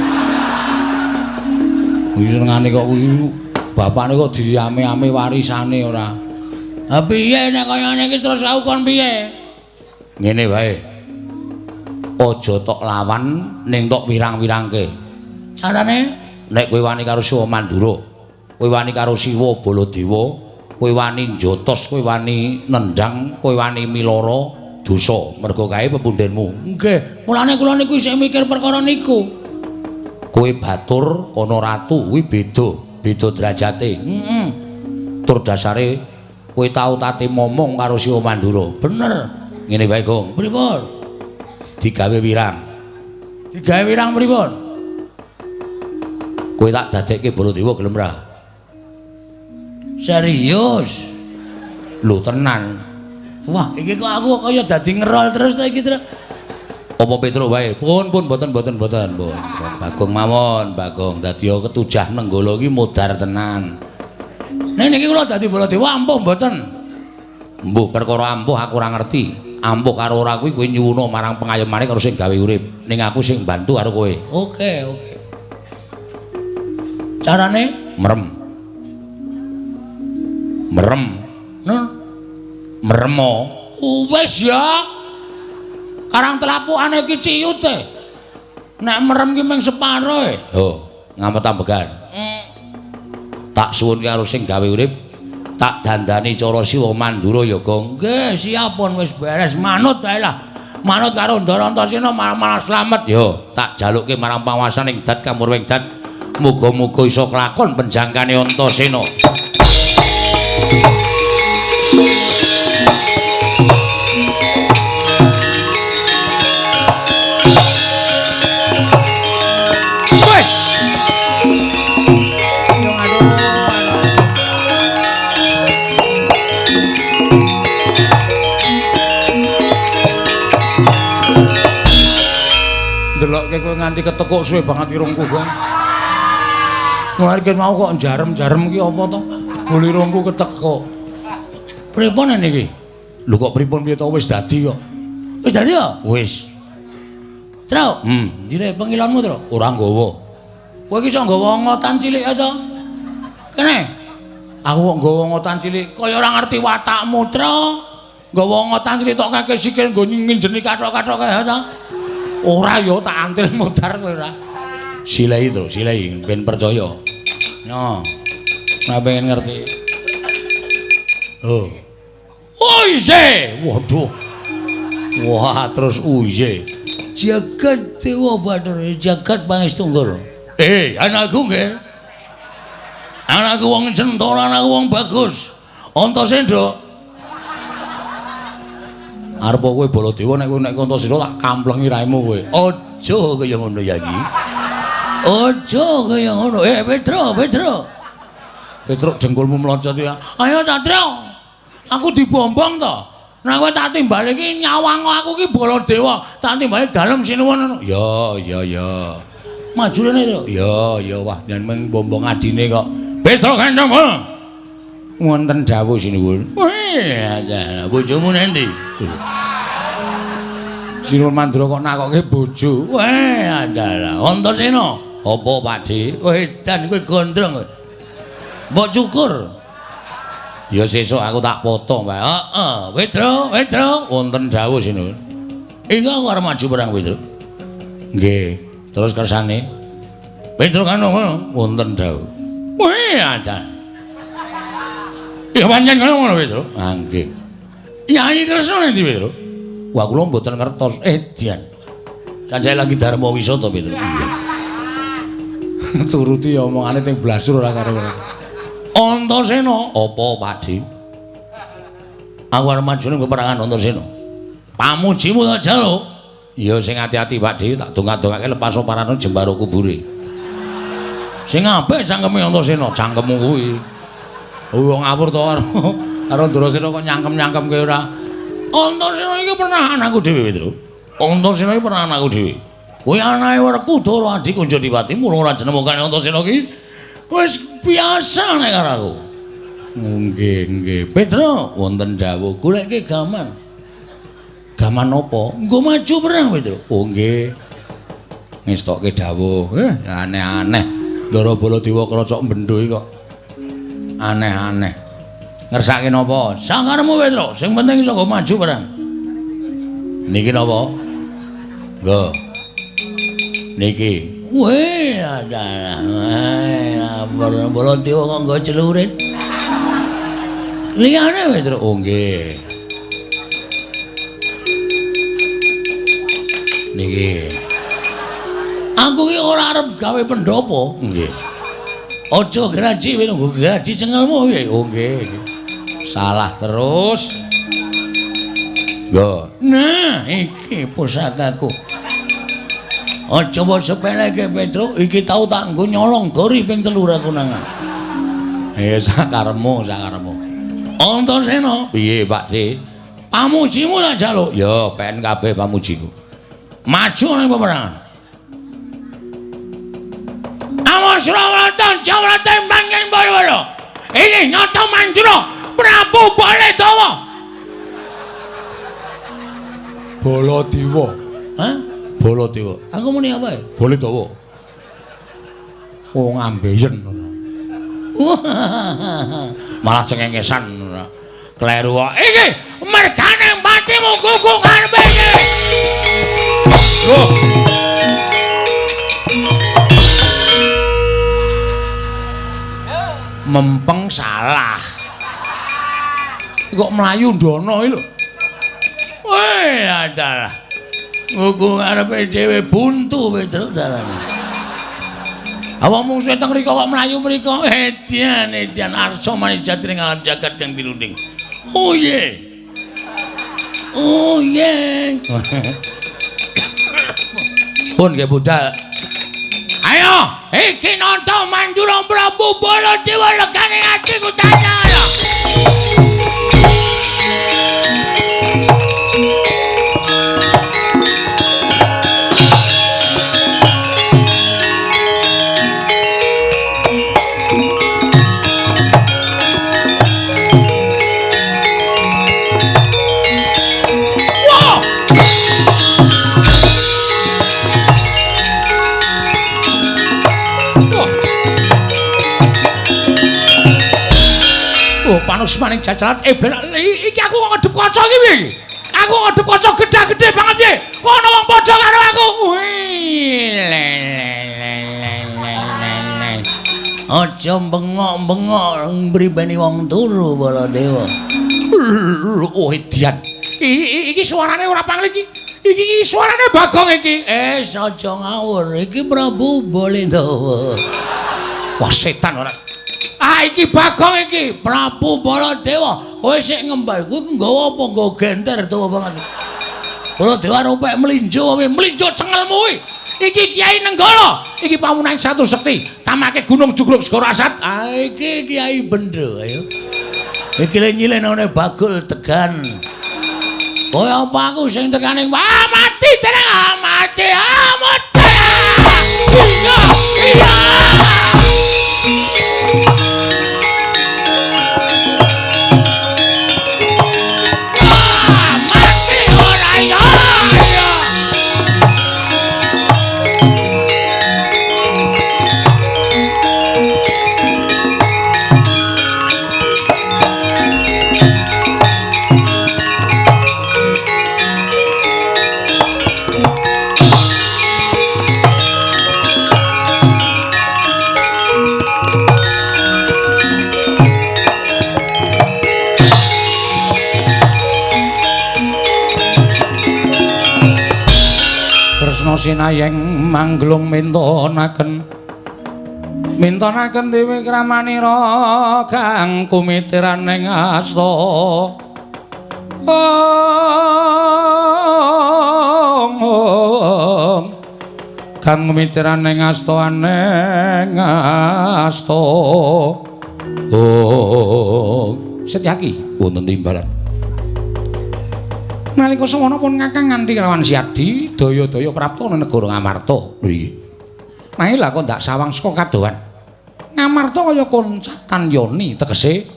S2: Kuwi senengane kok kuwi bapakne kok diame-ame warisane ora. Ha piye nek kaya ngene iki terus aku kon piye? Ngene wae. Aja tok lawan ning tok wirang-wirangke. Carane nek kowe wani karo Siwa Mandura, kowe wani karo Siwa Baladewa, kowe wani njotos, kowe wani nendang, kowe wani miloro dosa mergo kae pepundhenmu. Nggih, mulane kula niku isih mikir perkara niku. Kowe batur ana ratu kuwi beda, beda derajate. Heeh. Tur dasare kowe tau tate momong karo Siwa Mandura. Bener. Ngene wae, Gong. Pripun? Digawe wirang. Digawe wirang pripun? Kowe tak dadekke Baladewa gelem ra? Serius? Lho tenan. Wah, iki kok aku kaya dadi ngerol terus to iki, Tru. Apa Petruk wae? Pun pun mboten mboten mboten, pun. Bagong mawon, Bagong. Dadi ketujah Nenggala iki modar tenan. Ning niki kula dadi Baladewa ampuh mboten? Mbuh perkara ampuh aku ora ngerti. Ampuh karo ora kuwi kowe nyuwuna marang pengayomane karo sing gawe urip. Ning aku sing bantu karo kowe. Oke, oke. Carane merem. Merem. Nah, meremo. Wis ya. Karang telapukane iki ciyut e. Nek merem ki mung separo e. Oh, ngamet ambegan. Tak suwun karo sing gawe urip, tak dandani cara Siwa Mandura ya, Gong. Nggih, siap pun wis beres manut wae lah. Manut karo Ndara Antasena malah slamet. Yo, tak jalukke marang panguwasaning dat kamurwing dat. Muga-muga iso kelakon penjangkane Antasena. Ndelokke kowe nganti ketekuk suwe banget irungku, Gong. Mulai ket mau kok jarem-jarem ki apa to? Bul irungku ketekuk. Pripun niki? Lho kok pripun piye to wis dadi kok. Wis dadi ya? Wis. Tru. Njire pengilonmu, Tru? Ora nggawa. Kowe iki iso nggawa ngotan cilik to? Kene. Aku kok nggawa ngotan cilik kaya ora ngerti watakmu, Tru. Nggawa ngotan cilik tok kake sikil nggo nginjeni kathok-kathok kae to. Ora ya tak antil modar kowe ora. Silai to, silai ben percaya. Yo. Ora pengen ngerti. Oh. Uye. Waduh. Wah, terus uye. Jagat Dewa Bathara, jagat Pangestu. Anakku nggih. Anakku wong centara, anakku wong bagus. Antasena. Arep kowe Baladewa nek kowe nek Antasena tak kamplengi raimu kowe. Aja kaya ngono ya iki. Aja kaya ngono. Petro, Petro. Petruk dengkulmu mlocot ya. Ayo Satrio. Aku dibombong to. Nek kowe tak timbali iki nyawang aku iki Baladewa, tak timbali dalem sinuwun ngono. Ya, ya, ya. Maju rene, Tru. Ya, ya wah yen mung bombong adine kok. Petro Gandong. Wonten dawuh sinuwun. Wih, bojomu nendi? Sinuwun Mandra kok nakokke bojo. Weh, adalah Antasena. Apa, Pakde? Wedan kowe gondrong kowe. Mbok cukur. Ya sesuk aku tak potong, Pak. Heeh, Petro, Petro, wonten dawuh sinuwun. Iki aku arep maju perang, Petro. Nggih, terus kersane. Petro kan ngono, wonten dawuh. Weh, ada. Ya pancen ngono Petro. Ah nggih. Yai Kresna endi, Petro? Wah, kula mboten ngertos. Dian. Sanjaya lagi dharma wisata, Petro. Nggih. Turuti omongane teng blasur ora karo. Antasena, apa Pakde? Aku arep maju ning peperangan Antasena. Pamujimu tak jaluk. Ya sing ati-ati Pakde, tak dongak-dongake lepas parane jembaro kubure. Sing apik cangkeme Antasena, cangkemmu kuwi. Wong ngawur to karo Antasena kok nyangkem-nyangkemke ora. Antasena iki pernah anakku dhewe, Petro. Antasena iki pernah anakku dhewe. Kuwi anake Werkudara Adi Kunjadipati, mula ora jenemokane Antasena iki wis biasa nek karo aku. Nggih, nggih. Petro, wonten dawuh goleke gaman. Gaman apa? Nggo maju perang, Petro. Oh nggih. Ngestokke dawuh. Aneh-aneh. Ndara Baladewa krocok bendho iki kok. Aneh-aneh. Ngersake napa? Sakaremu Petro, sing penting iso nggo maju perang. Niki napa? Nggo. Niki. Weh, adalah. Baladewa kok nggo celurit. Liyane Petro. Oh nggih. Niki. Aku ki ora arep gawe pendopo. Nggih. Aja graji kowe nggo graji cengelmu piye? Oh nggih. Salah terus. Nggo. Nah, iki pusakaku. Aja mbok sepeleke Petro, iki tau tak nggo nyolong gori ping 3 konangan. Sakaremu, sakaremu. Antasena, piye Pakde? Pamujimu tak jaluk. Ya, pen kabeh pamujiku. Maju ning peperangan. Awas Srawatan Jawrate manggen Barawara. Ini nyata Mandra Prabu Baladewa.
S3: Baladewa.
S2: Hah? Baladewa. Aku muni apa ya?
S3: Baladewa. Wong ambeien.
S1: Malah cengengesan. Kleru kok.
S2: Iki mergane patimu kuku ngarepe iki.
S3: Loh.
S1: Mempeng salah. Kok mlayu ndono iki lho.
S2: Weh, adalah. Kuku ngarepe dhewe buntu Petro dalane. Awakmu mungsuhe teng mriko kok mlayu mriko. Edian, edian arsa manijat ning alam jagat kang pinunding. Oh ye. Oh ye.
S1: Pun nggih budal.
S2: Ayo, iki nonton Mandura Prabu Baladewa legane atiku tanya.
S3: Panusmaning jajaran iki aku kok ngedep kaca iki piye iki? Aku ngedep kaca gedhe-gedhe banget piye? Kok ana wong padha karo aku?
S2: Aja bengok-bengok mribeni wong turu Baladewa.
S3: Oh edian. Iki suarane ora pangli iki. Iki suarane Bagong iki.
S2: Aja ngawur, iki Prabu Baladewa.
S3: Wah setan ora. Ah iki Bagong iki,
S2: Prabu Baladewa. Kowe sik ngembal kuwi nggawa apa nggawa genter tuwa banget. Baladewa ropek mlinjo kowe,
S3: mlinjo cengelmu kuwi.
S1: Iki Kiai Nenggala, iki pamunan satu sekti, tamake Gunung Jugruk Segara Asat.
S2: Ah iki Kiai Bendho ayo. Iki le nyilenane Bagul Tegan.
S1: Kowe apa aku sing tekane? Wah mati tenang, ah, mati, ah mati. Iya, iya. Mati ora iya. Iya. Kresna sinayeng mangglung mintonaken mintonaken dewi kramanira kang kumitiran ing asta. Om kang kumitiran ing asta aneng asta. Om Setyaki wonten timbalan. Nalika semono pun Kakang nganti lawan Siadi daya-daya prapta nang negara Ngamarta. Nggih. Nanging lha kok ndak sawang saka kadohan. Ngamarta kaya koncatan yoni tegese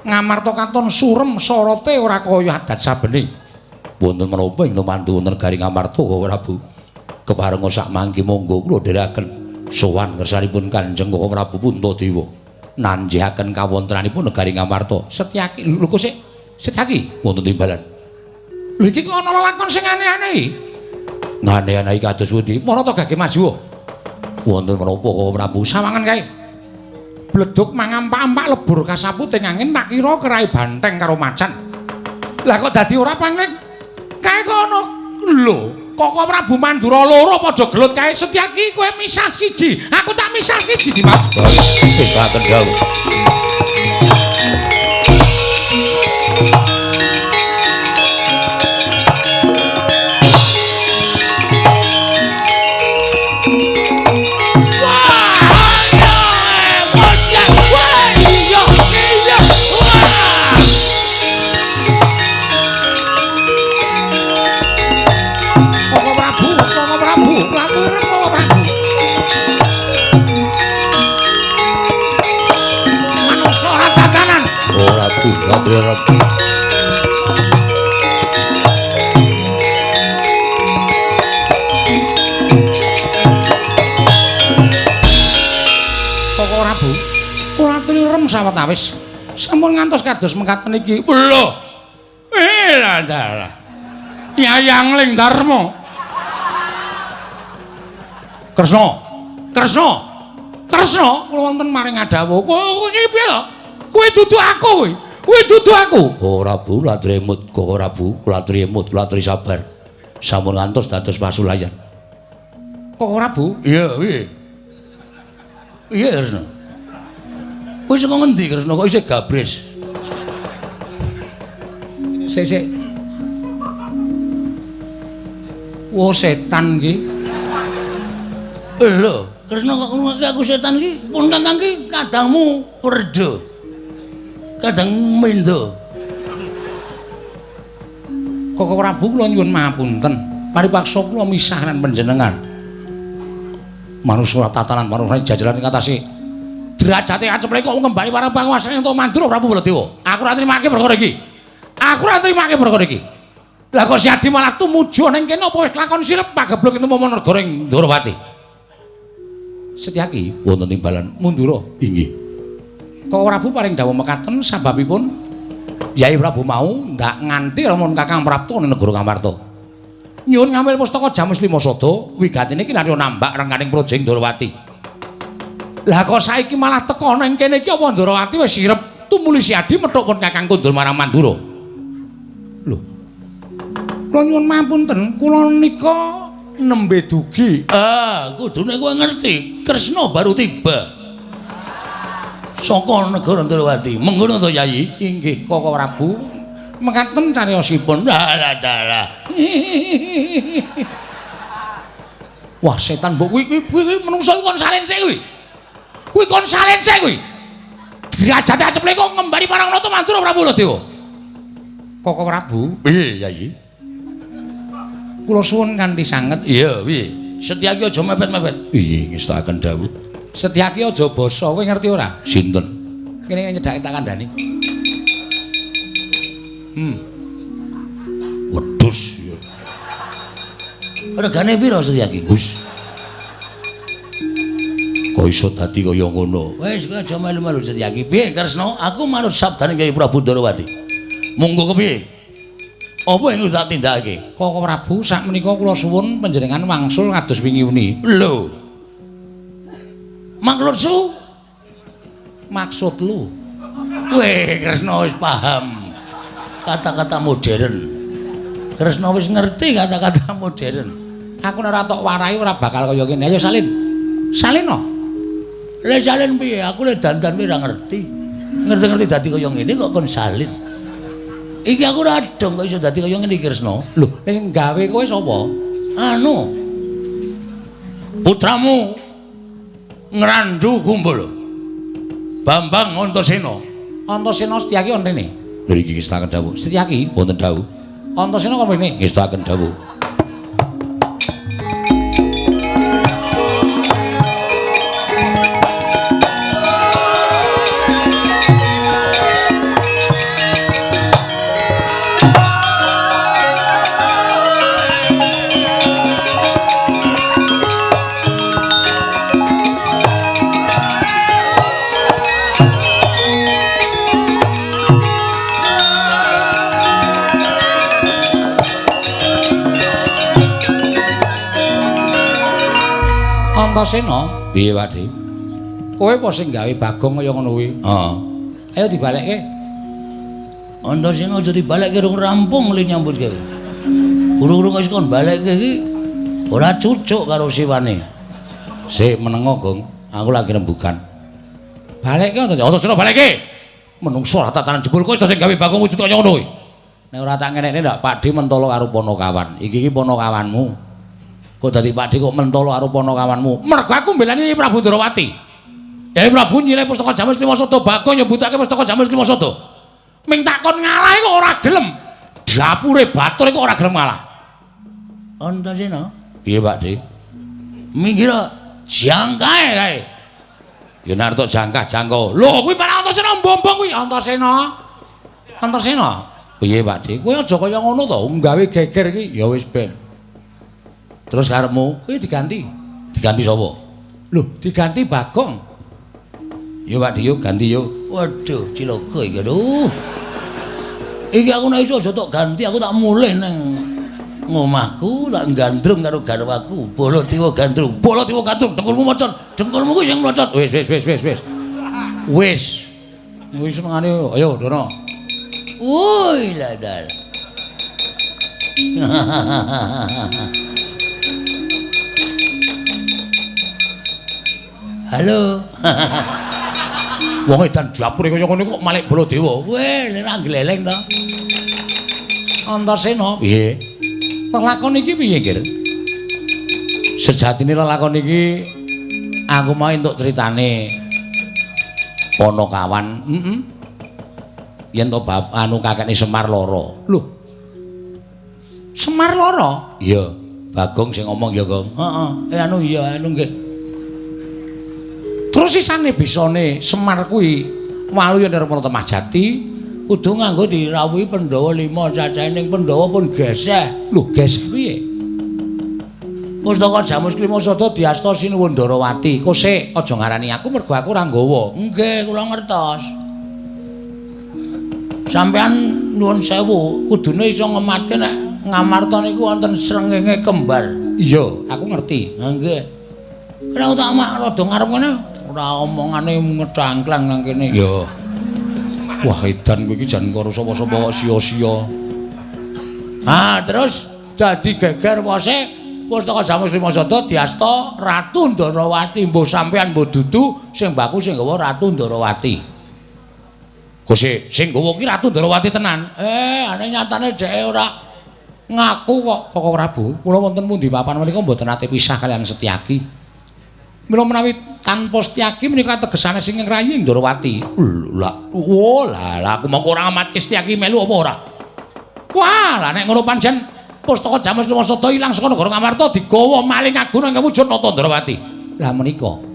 S1: Ngamarta katon surem sorote ora kaya adat sabene. Wonten menapa ing lumantu negari Ngamarta Prabu? Keparenga sak mangke monggo kula dherekaken sowan ngersanipun Kanjeng Koko Prabu Puntadewa. Nanjihaken kawontenanipun negari Ngamarta. Setyaki lho kok sik Setyaki wonten timbalan. Lho iki kok ana lelakon sing aneh-aneh iki. Aneh-aneh iki kados pundi? Marata gage maju. Wonten menapa Koko Prabu? Sawangan kae. Bledug mangampak-ampak lebur kasaput ing angin tak kira kerai banteng karo macan. Lah kok dadi ora pangling? Kae kok ana lho, Koko Prabu Mandura loro padha gelut kae. Setyaki kowe misah siji, aku tak misah siji Dimas.
S2: Wis tak kendhau.
S1: Koko Prabu, kula aturi sawetawis sampun ngantos kados mekaten iki. Lho. Lah dalah. Yayang Ling Darma. Kresna. Kresna. Kresna kula wonten maring adawuh. Kowe iki piye to? Kowe dudu aku kowe. Kowe dudu aku.
S2: Ora Bu, kula tremut, Koko Prabu, kula tremut, kula tri sabar. Sampun ngantos dados pasulayan.
S1: Koko Prabu?
S2: Iya, piye? Iya, Kresna. Kowe saka ngendi, Kresna? Kok isih gabres?
S1: Sik, sik. Wo setan iki.
S2: Lho, Kresna kok ngrungokake aku setan iki? Pun kakang iki kadangmu werda. Kadang mendo.
S1: Koko Prabu kula nyuwun mahapunten. Paripaksa kula misah lan panjenengan. Manusa tatanan manusa jajaran ing atase derajate aceplek kok ngembali para panguwasane entuk Mandura Prabu Baladewa. Aku ora trimake perkara iki. Aku ora trimake perkara iki. Lah kok Siadi malah tumuju ning kene apa wis lakon sirep pagebluk itu momo negara ing Ndorowati. Setyaki
S2: wonten timbalan
S1: Mandura.
S2: Inggih.
S1: Koko Prabu paring dawuh mekaten sababipun Yai Prabu mau ndak nganti lamun Kakang prapta ning negara Ngamarta. Nyuwun ngambil pustaka Jamus Lima Sada wigatine iki narya nambak rengganing praja ing Ndorowati. Lah kok saiki malah teka nang kene iki apa Ndorowati wis sirep tumuli Siadi methuk pun Kakang kondur marang Mandura. Lho. Kula nyuwun mapunten, kula nika nembe dugi.
S2: Ah, kudune kowe ngerti, Kresna baru tiba. Saka negara Ndorowati. Mengkono to, Yai?
S1: Inggih, Koko Prabu. Mekaten cariyosipun.
S2: Dalah dalah.
S1: Wah, setan mbok kuwi kuwi menungso kon salen sik kuwi. Kuwi kon salen sik kuwi. Derajate aceple kok ngembari marang Nata Mandura Prabu Baladewa. Koko Prabu? Piye, Yayi? Kula suwun kanthi sanget. Iya, piye? Setyaki aja mepet-mepet. Piye ngestakaken dawuh? Setyaki aja basa, kowe ngerti ora? Sinten? Kene nyedhake tak kandhani. Wedhus. Regane pira Setyaki? Gus. Kok iso dadi kaya ngono? Wis kowe aja melu-melu Setyaki. Piye Kresna? Aku manut sabdane Kyai Prabu Ndorowati. Monggo kepiye? Apa ing tak tindakake? Koko Prabu, sakmenika kula suwun panjenengan wangsul kados wingi uni. Lho. Maksudku? Maksud lu? Weh, Kresna wis paham kata-kata modern. Kresna wis ngerti kata-kata modern. Aku nek ora tok warai ora bakal kaya ngene. Ayo salin. Salin no. Le salin piye? Aku le dandan ora ngerti. Ngerti-ngerti dadi kaya ngene kok kon salin. Iki aku ora dong kok iso dadi kaya ngene iki Kresna. Lho, sing gawe kowe sapa? Anu. Putramu Ngrandu Gumbul. Bambang Antasena. Antasena Setyaki wonten rene. Lho iki ngestakaken dawuh. Setyaki wonten dawuh. Antasena kok mrene? Ngestakaken dawuh. Antasena, piye Pakde? Kowe apa sing gawe Bagong kaya ngono kuwi? Heeh. Ayo dibalekke.
S2: Antasena aja dibalekke rung rampung le nyambut gawe. Guru-guru wis kon balekke iki ora cucuk karo siwane.
S1: Sik menengo, Gong. Aku lagi rembugan. Balekke Antasena balekke. Menungso ora tatanan jebul kowe sing gawe Bagong wujud kaya ngono kuwi. Nek ora tak ngenekne ndak Pakde mentolo karo Panakawan. Iki iki Panakawanmu. Kok dadi Pakde kok mentolo karo Panakawanmu? Mergo aku mbelani Prabu Ndorowati. Dewi Prabu nyilih pustaka Jamus Klimasada, Bagong nyebutake pustaka Jamus Klimasada. Ming takon ngalah kok ora gelem. Dapure batur kok ora gelem ngalah.
S2: Antasena,
S1: piye Pakde?
S2: Minggir
S1: jangkae kae. Ya nek arep jangkah jangka. Lho kuwi para Antasena mbombong kuwi Antasena. Antasena, piye Pakde? Kowe aja kaya ngono to, nggawe geger iki ya wis ben. Terus karepmu kuwi diganti. Diganti sapa? Lho, diganti Bagong. Yo Pakde yo ganti yo.
S2: Waduh, cilaka iki aduh. Iki aku nek iso aja tok ganti, aku tak mulih nang ngomahku, tak gandrung karo garwaku. Baladewa gandrung,
S1: Baladewa gandrung, dengkulmu mocot,
S2: dengkulmu kuwi sing mlocot.
S1: Wis wis wis wis wis. Wis. Wis senengane ayo Dono.
S2: Woi ladal. Halo.
S1: Wong edan dapure kaya ngene kok malik Baladewa.
S2: Weh, nek gleleng to.
S1: Antasena, piye? Lelakon iki piye, Gir? Sejatine lelakon iki aku mau entuk critane Panakawan, heeh. Yen to bab anu kakekne Semar lara. Lho. Semar lara? Iya, Bagong sing ngomong ya, Gong.
S2: Heeh, anu iya, anu nggih.
S1: Terus sisane bisane Semar kuwi waluya Nirmala Temah Jati
S2: kudu nganggo dirawuhi Pandhawa 5 cacahe ning Pandhawa pun geseh.
S1: Lho, geseh piye? Pustaka Jamus Klimasada diasta Sinuwun Ndarawati. Kosek aja ngarani aku mergo aku ora nggawa.
S2: Nggih, kula ngertos. Sampeyan nuwun sewu, kudune iso ngematke nek Ngamarta niku wonten srengenge kembar.
S1: Iya, aku ngerti.
S2: Ha nggih. Nek tak mak rada ngarep ngene
S1: ora omongane ngedangklang nang kene. Ya. Wah, edan kowe iki jan karo sapa-sapa kok sia-sia.
S2: Ha, terus dadi geger wose
S1: Pustaka Jamus Klimasada diasta Ratu Ndarawati. Mbuh sampean mbuh dudu sing baku sing nggawa Ratu Ndarawati. Kose sing nggawa ki Ratu Ndarawati tenan.
S2: Ane nyatane dheke ora
S1: Ngaku kok Koko Prabu, kula wonten pundi papan menika mboten nate pisah kaliyan Setyaki. Mila menawi tanpa Setyaki menika tegesane sing ngrayi Ndorowati. Lah, oh lah, lah aku mongko ora amatke Setyaki melu apa ora? Wah, lah nek ngono pancen pustaka Jamus Lumasada ilang saka negara Ngamarta digawa maling aguna ing wujud Nata Ndorowati. Lah menika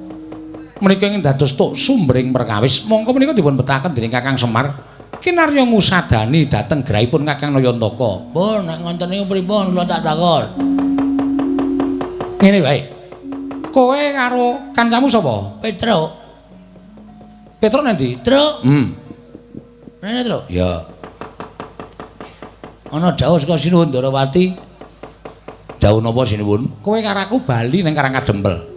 S1: menika ingkang dados tuk sumbering perkawis mongko menika dipun betaken dening Kakang Semar kinarya ngusadani dhateng grahipun Kakang Nayantaka.
S2: Pun nek ngoten niku pripun kula tak takon.
S1: Ngene wae. Kowe karo kancamu sapa?
S2: Petruk.
S1: Petruk nang ndi?
S2: Truk. Rene, Truk.
S1: Ya.
S2: Ana dawuh saka Sinuwun Ndorowati.
S1: Dawuh napa Sinuwun? Kowe karo aku bali ning Karang Kadempel.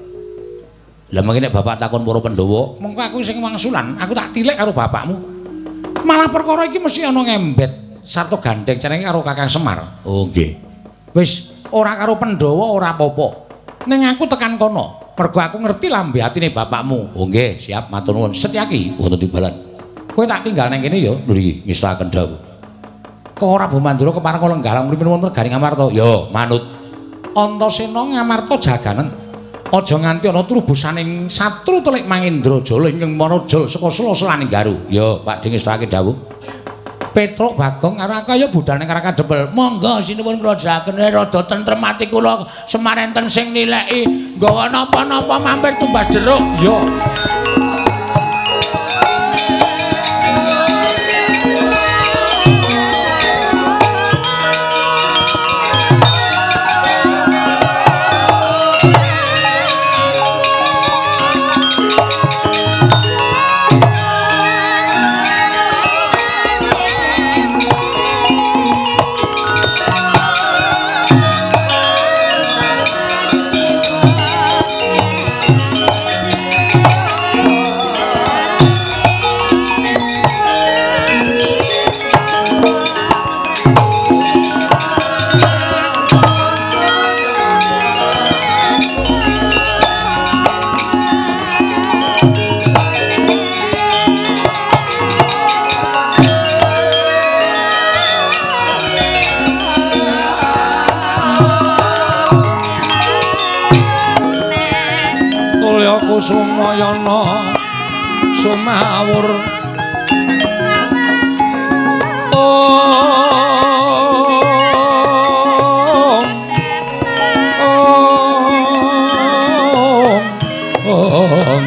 S1: Lah mengki nek bapak takon para Pandhawa, mengko aku sing wangsulan, aku tak tilik karo bapakmu. Malah perkara iki mesti ana ngembet sarta gandeng cenenge karo Kakang Semar. Oh nggih. Wis ora karo Pandhawa ora apa-apa. Ning aku tekan kono, mergo aku ngerti lambe atine bapakmu. Oh nggih, siap matur nuwun. Setyaki wonten timbalan. Kowe tak tinggal nang kene ya. Lho iki ngestakaken dawuh. Kok ora Prabu Mandura kepareng lenggah uripin wonten negari Ngamarta? Ya, manut. Antasena Ngamarta jaganen. Aja nganti ana trubusaning satru telik Mangendra Jala ingkang manajal saka sela-selaning Garu. Ya, Pak Ding ngestake dawuh. Petruk Bagong karo aku ayo budal ning Karang Kadempel.
S2: Monggo sinuwun kula jagene rada tentrem ati kula Semar enten sing nileki nggawa napa-napa mampir tumbas jeruk.
S1: Ya. Kusumayana sumawur om om om.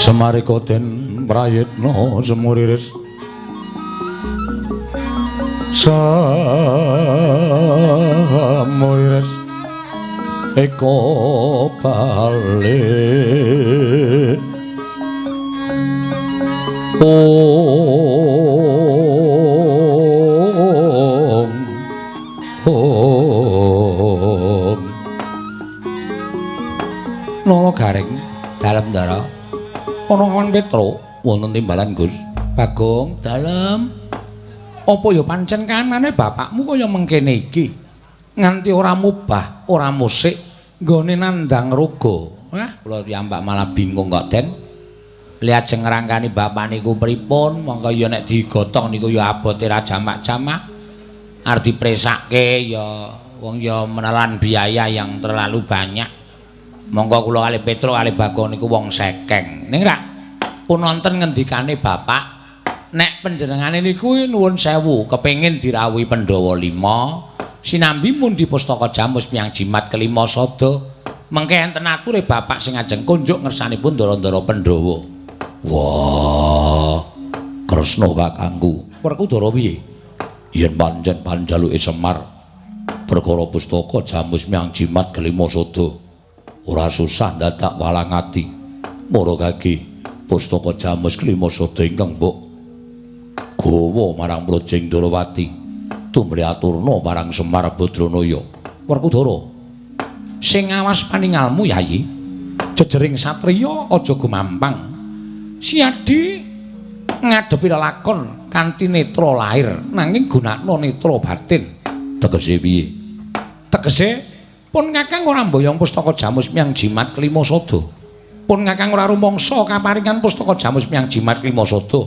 S1: Semarika den prayitna semuriris semuriris eka bali om om Nala Gareng dalem ndara ana kawan Petro wonten timbalan Gus Bagong dalem apa ya pancen kanane bapakmu kaya mengkene iki nganti ora mubah ora musik nggone nandang raga. Wah kula piyambak malah bingung kok Den. Lajeng ngrangkani bapak niku pripun mongko ya nek digotong niku ya abote ra jamak-jamak arep dipresake ya wong ya menelan biaya yang terlalu banyak. Monggo kula kalih Petro kalih Bagong niku wong sekeng. Ning rak pun wonten ngendikane bapak nek panjenengane niku nuwun sewu kepengin dirawuhi Pandhawa 5 sinambi mundi pustaka jamus miyang jimat kelima sada mengke enten ature bapak sing ajeng kunjuk ngersanipun ndara-ndara Pandhawa. Wah, Kresna kakangku. Werkudara piye? Yen pancen panjaluke Semar perkara pustaka jamus miyang jimat kelima sada ora susah dadak walang ati. Mara kaki pustaka jamus kelima sada ingkang mbok gawa marang Mrojeng Ndorowati tumrih aturna marang Semar Badranaya. Werkudara sing awas paningalmu Yayi, jejering satriya aja gumampang. Siadi ngadepi lelakon kanthi netra lahir nanging gunakna netra batin. Tegese piye? Tegese pun kakang ora mboyong pustaka jamus miyang jimat kelima sada. Pun kakang ora rumangsa kaparingan pustaka jamus miyang jimat kelima sada.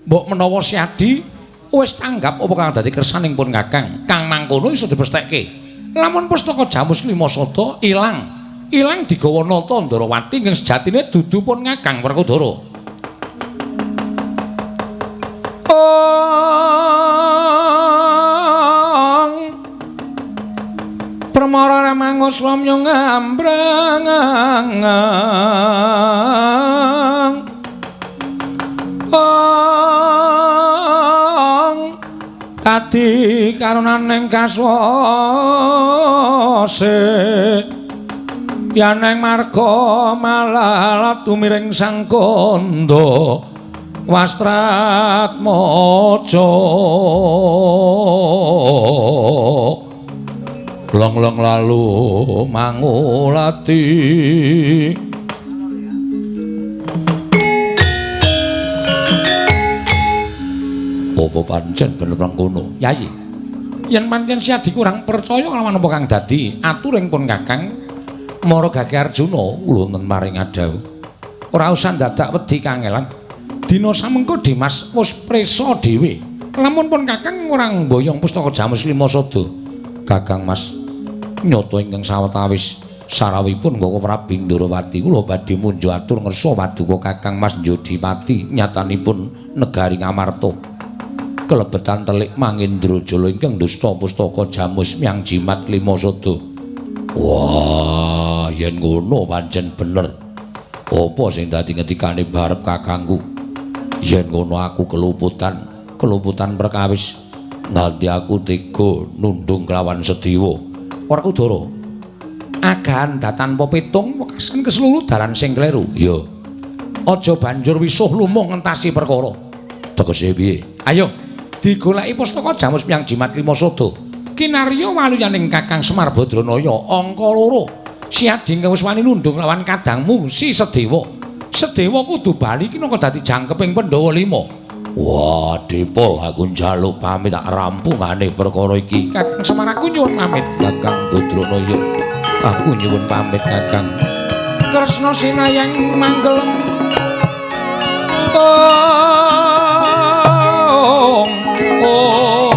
S1: Mbok menawa Siadi wis tanggap apa kang dadi kersaning pun kakang, kang mangkono iso dipestheke. Lamun pustaka jamus kelima sada ilang, ilang digawa Nata Ndarawati ingkang sejatine dudu pun kakang Werkudara. Permara ramangus lamyo ngambrang ong kadi karunaning kaswase yaneng marga malalat tumiring sang kandha wastratmaja long-long lalu mangulati. Apa pancen bener mengkono? Yayi.
S3: Yen pancen si Adi kurang percaya kelawan apa kang dadi aturing pun Kakang
S1: Mara Gage Arjuna ulun maring adhawuh. Ora usah dadak wedi kangelan.
S3: Dina samengko Dimas wis prisa dhewe. Lamun pun Kakang ora mboyong pustaka Jamus Lima Sada.
S1: Kakang Mas nyata ingkang sawetawis sarawipun Gaka Prabu Ndorowati kula badhe munjuk atur ngersa paduka Kakang Mas Njodipati nyatanipun negari Ngamarta. Kelebetan telik Mangendrajala ingkang dusta pustaka Jamus Myang Jimat Lima Sada. Wah, yen ngono pancen bener. Apa sing dadi ngendikane barep kakangku? Yen ngono aku keluputan perkawis. Nganti aku tega nundung kelawan Sediwa.
S3: Ora kudara. Agahan datanpa pitung wekasan keseluruh dalan sing kleru.
S1: Ya.
S3: Aja banjur wisuh lumuh ngentasi perkara.
S1: Tegese piye?
S3: Ayo digoleki pustaka Jamus Myang Jimat Lima Sada. Kinarya waluyaning Kakang Semar Badranaya angka 2. Si Adi wis wani nundung lawan kadangmu si Sedewa. Sedewa kudu bali kinangka dadi jangkeping Pandhawa 5.
S1: Wah, Depol aku njaluk pamit tak rampungane perkara iki.
S3: Kakang Semar aku nyuwun pamit.
S1: Kakang Badranaya, aku nyuwun pamit Kakang.
S3: Kresna sinayang manggelem. Oh, oh.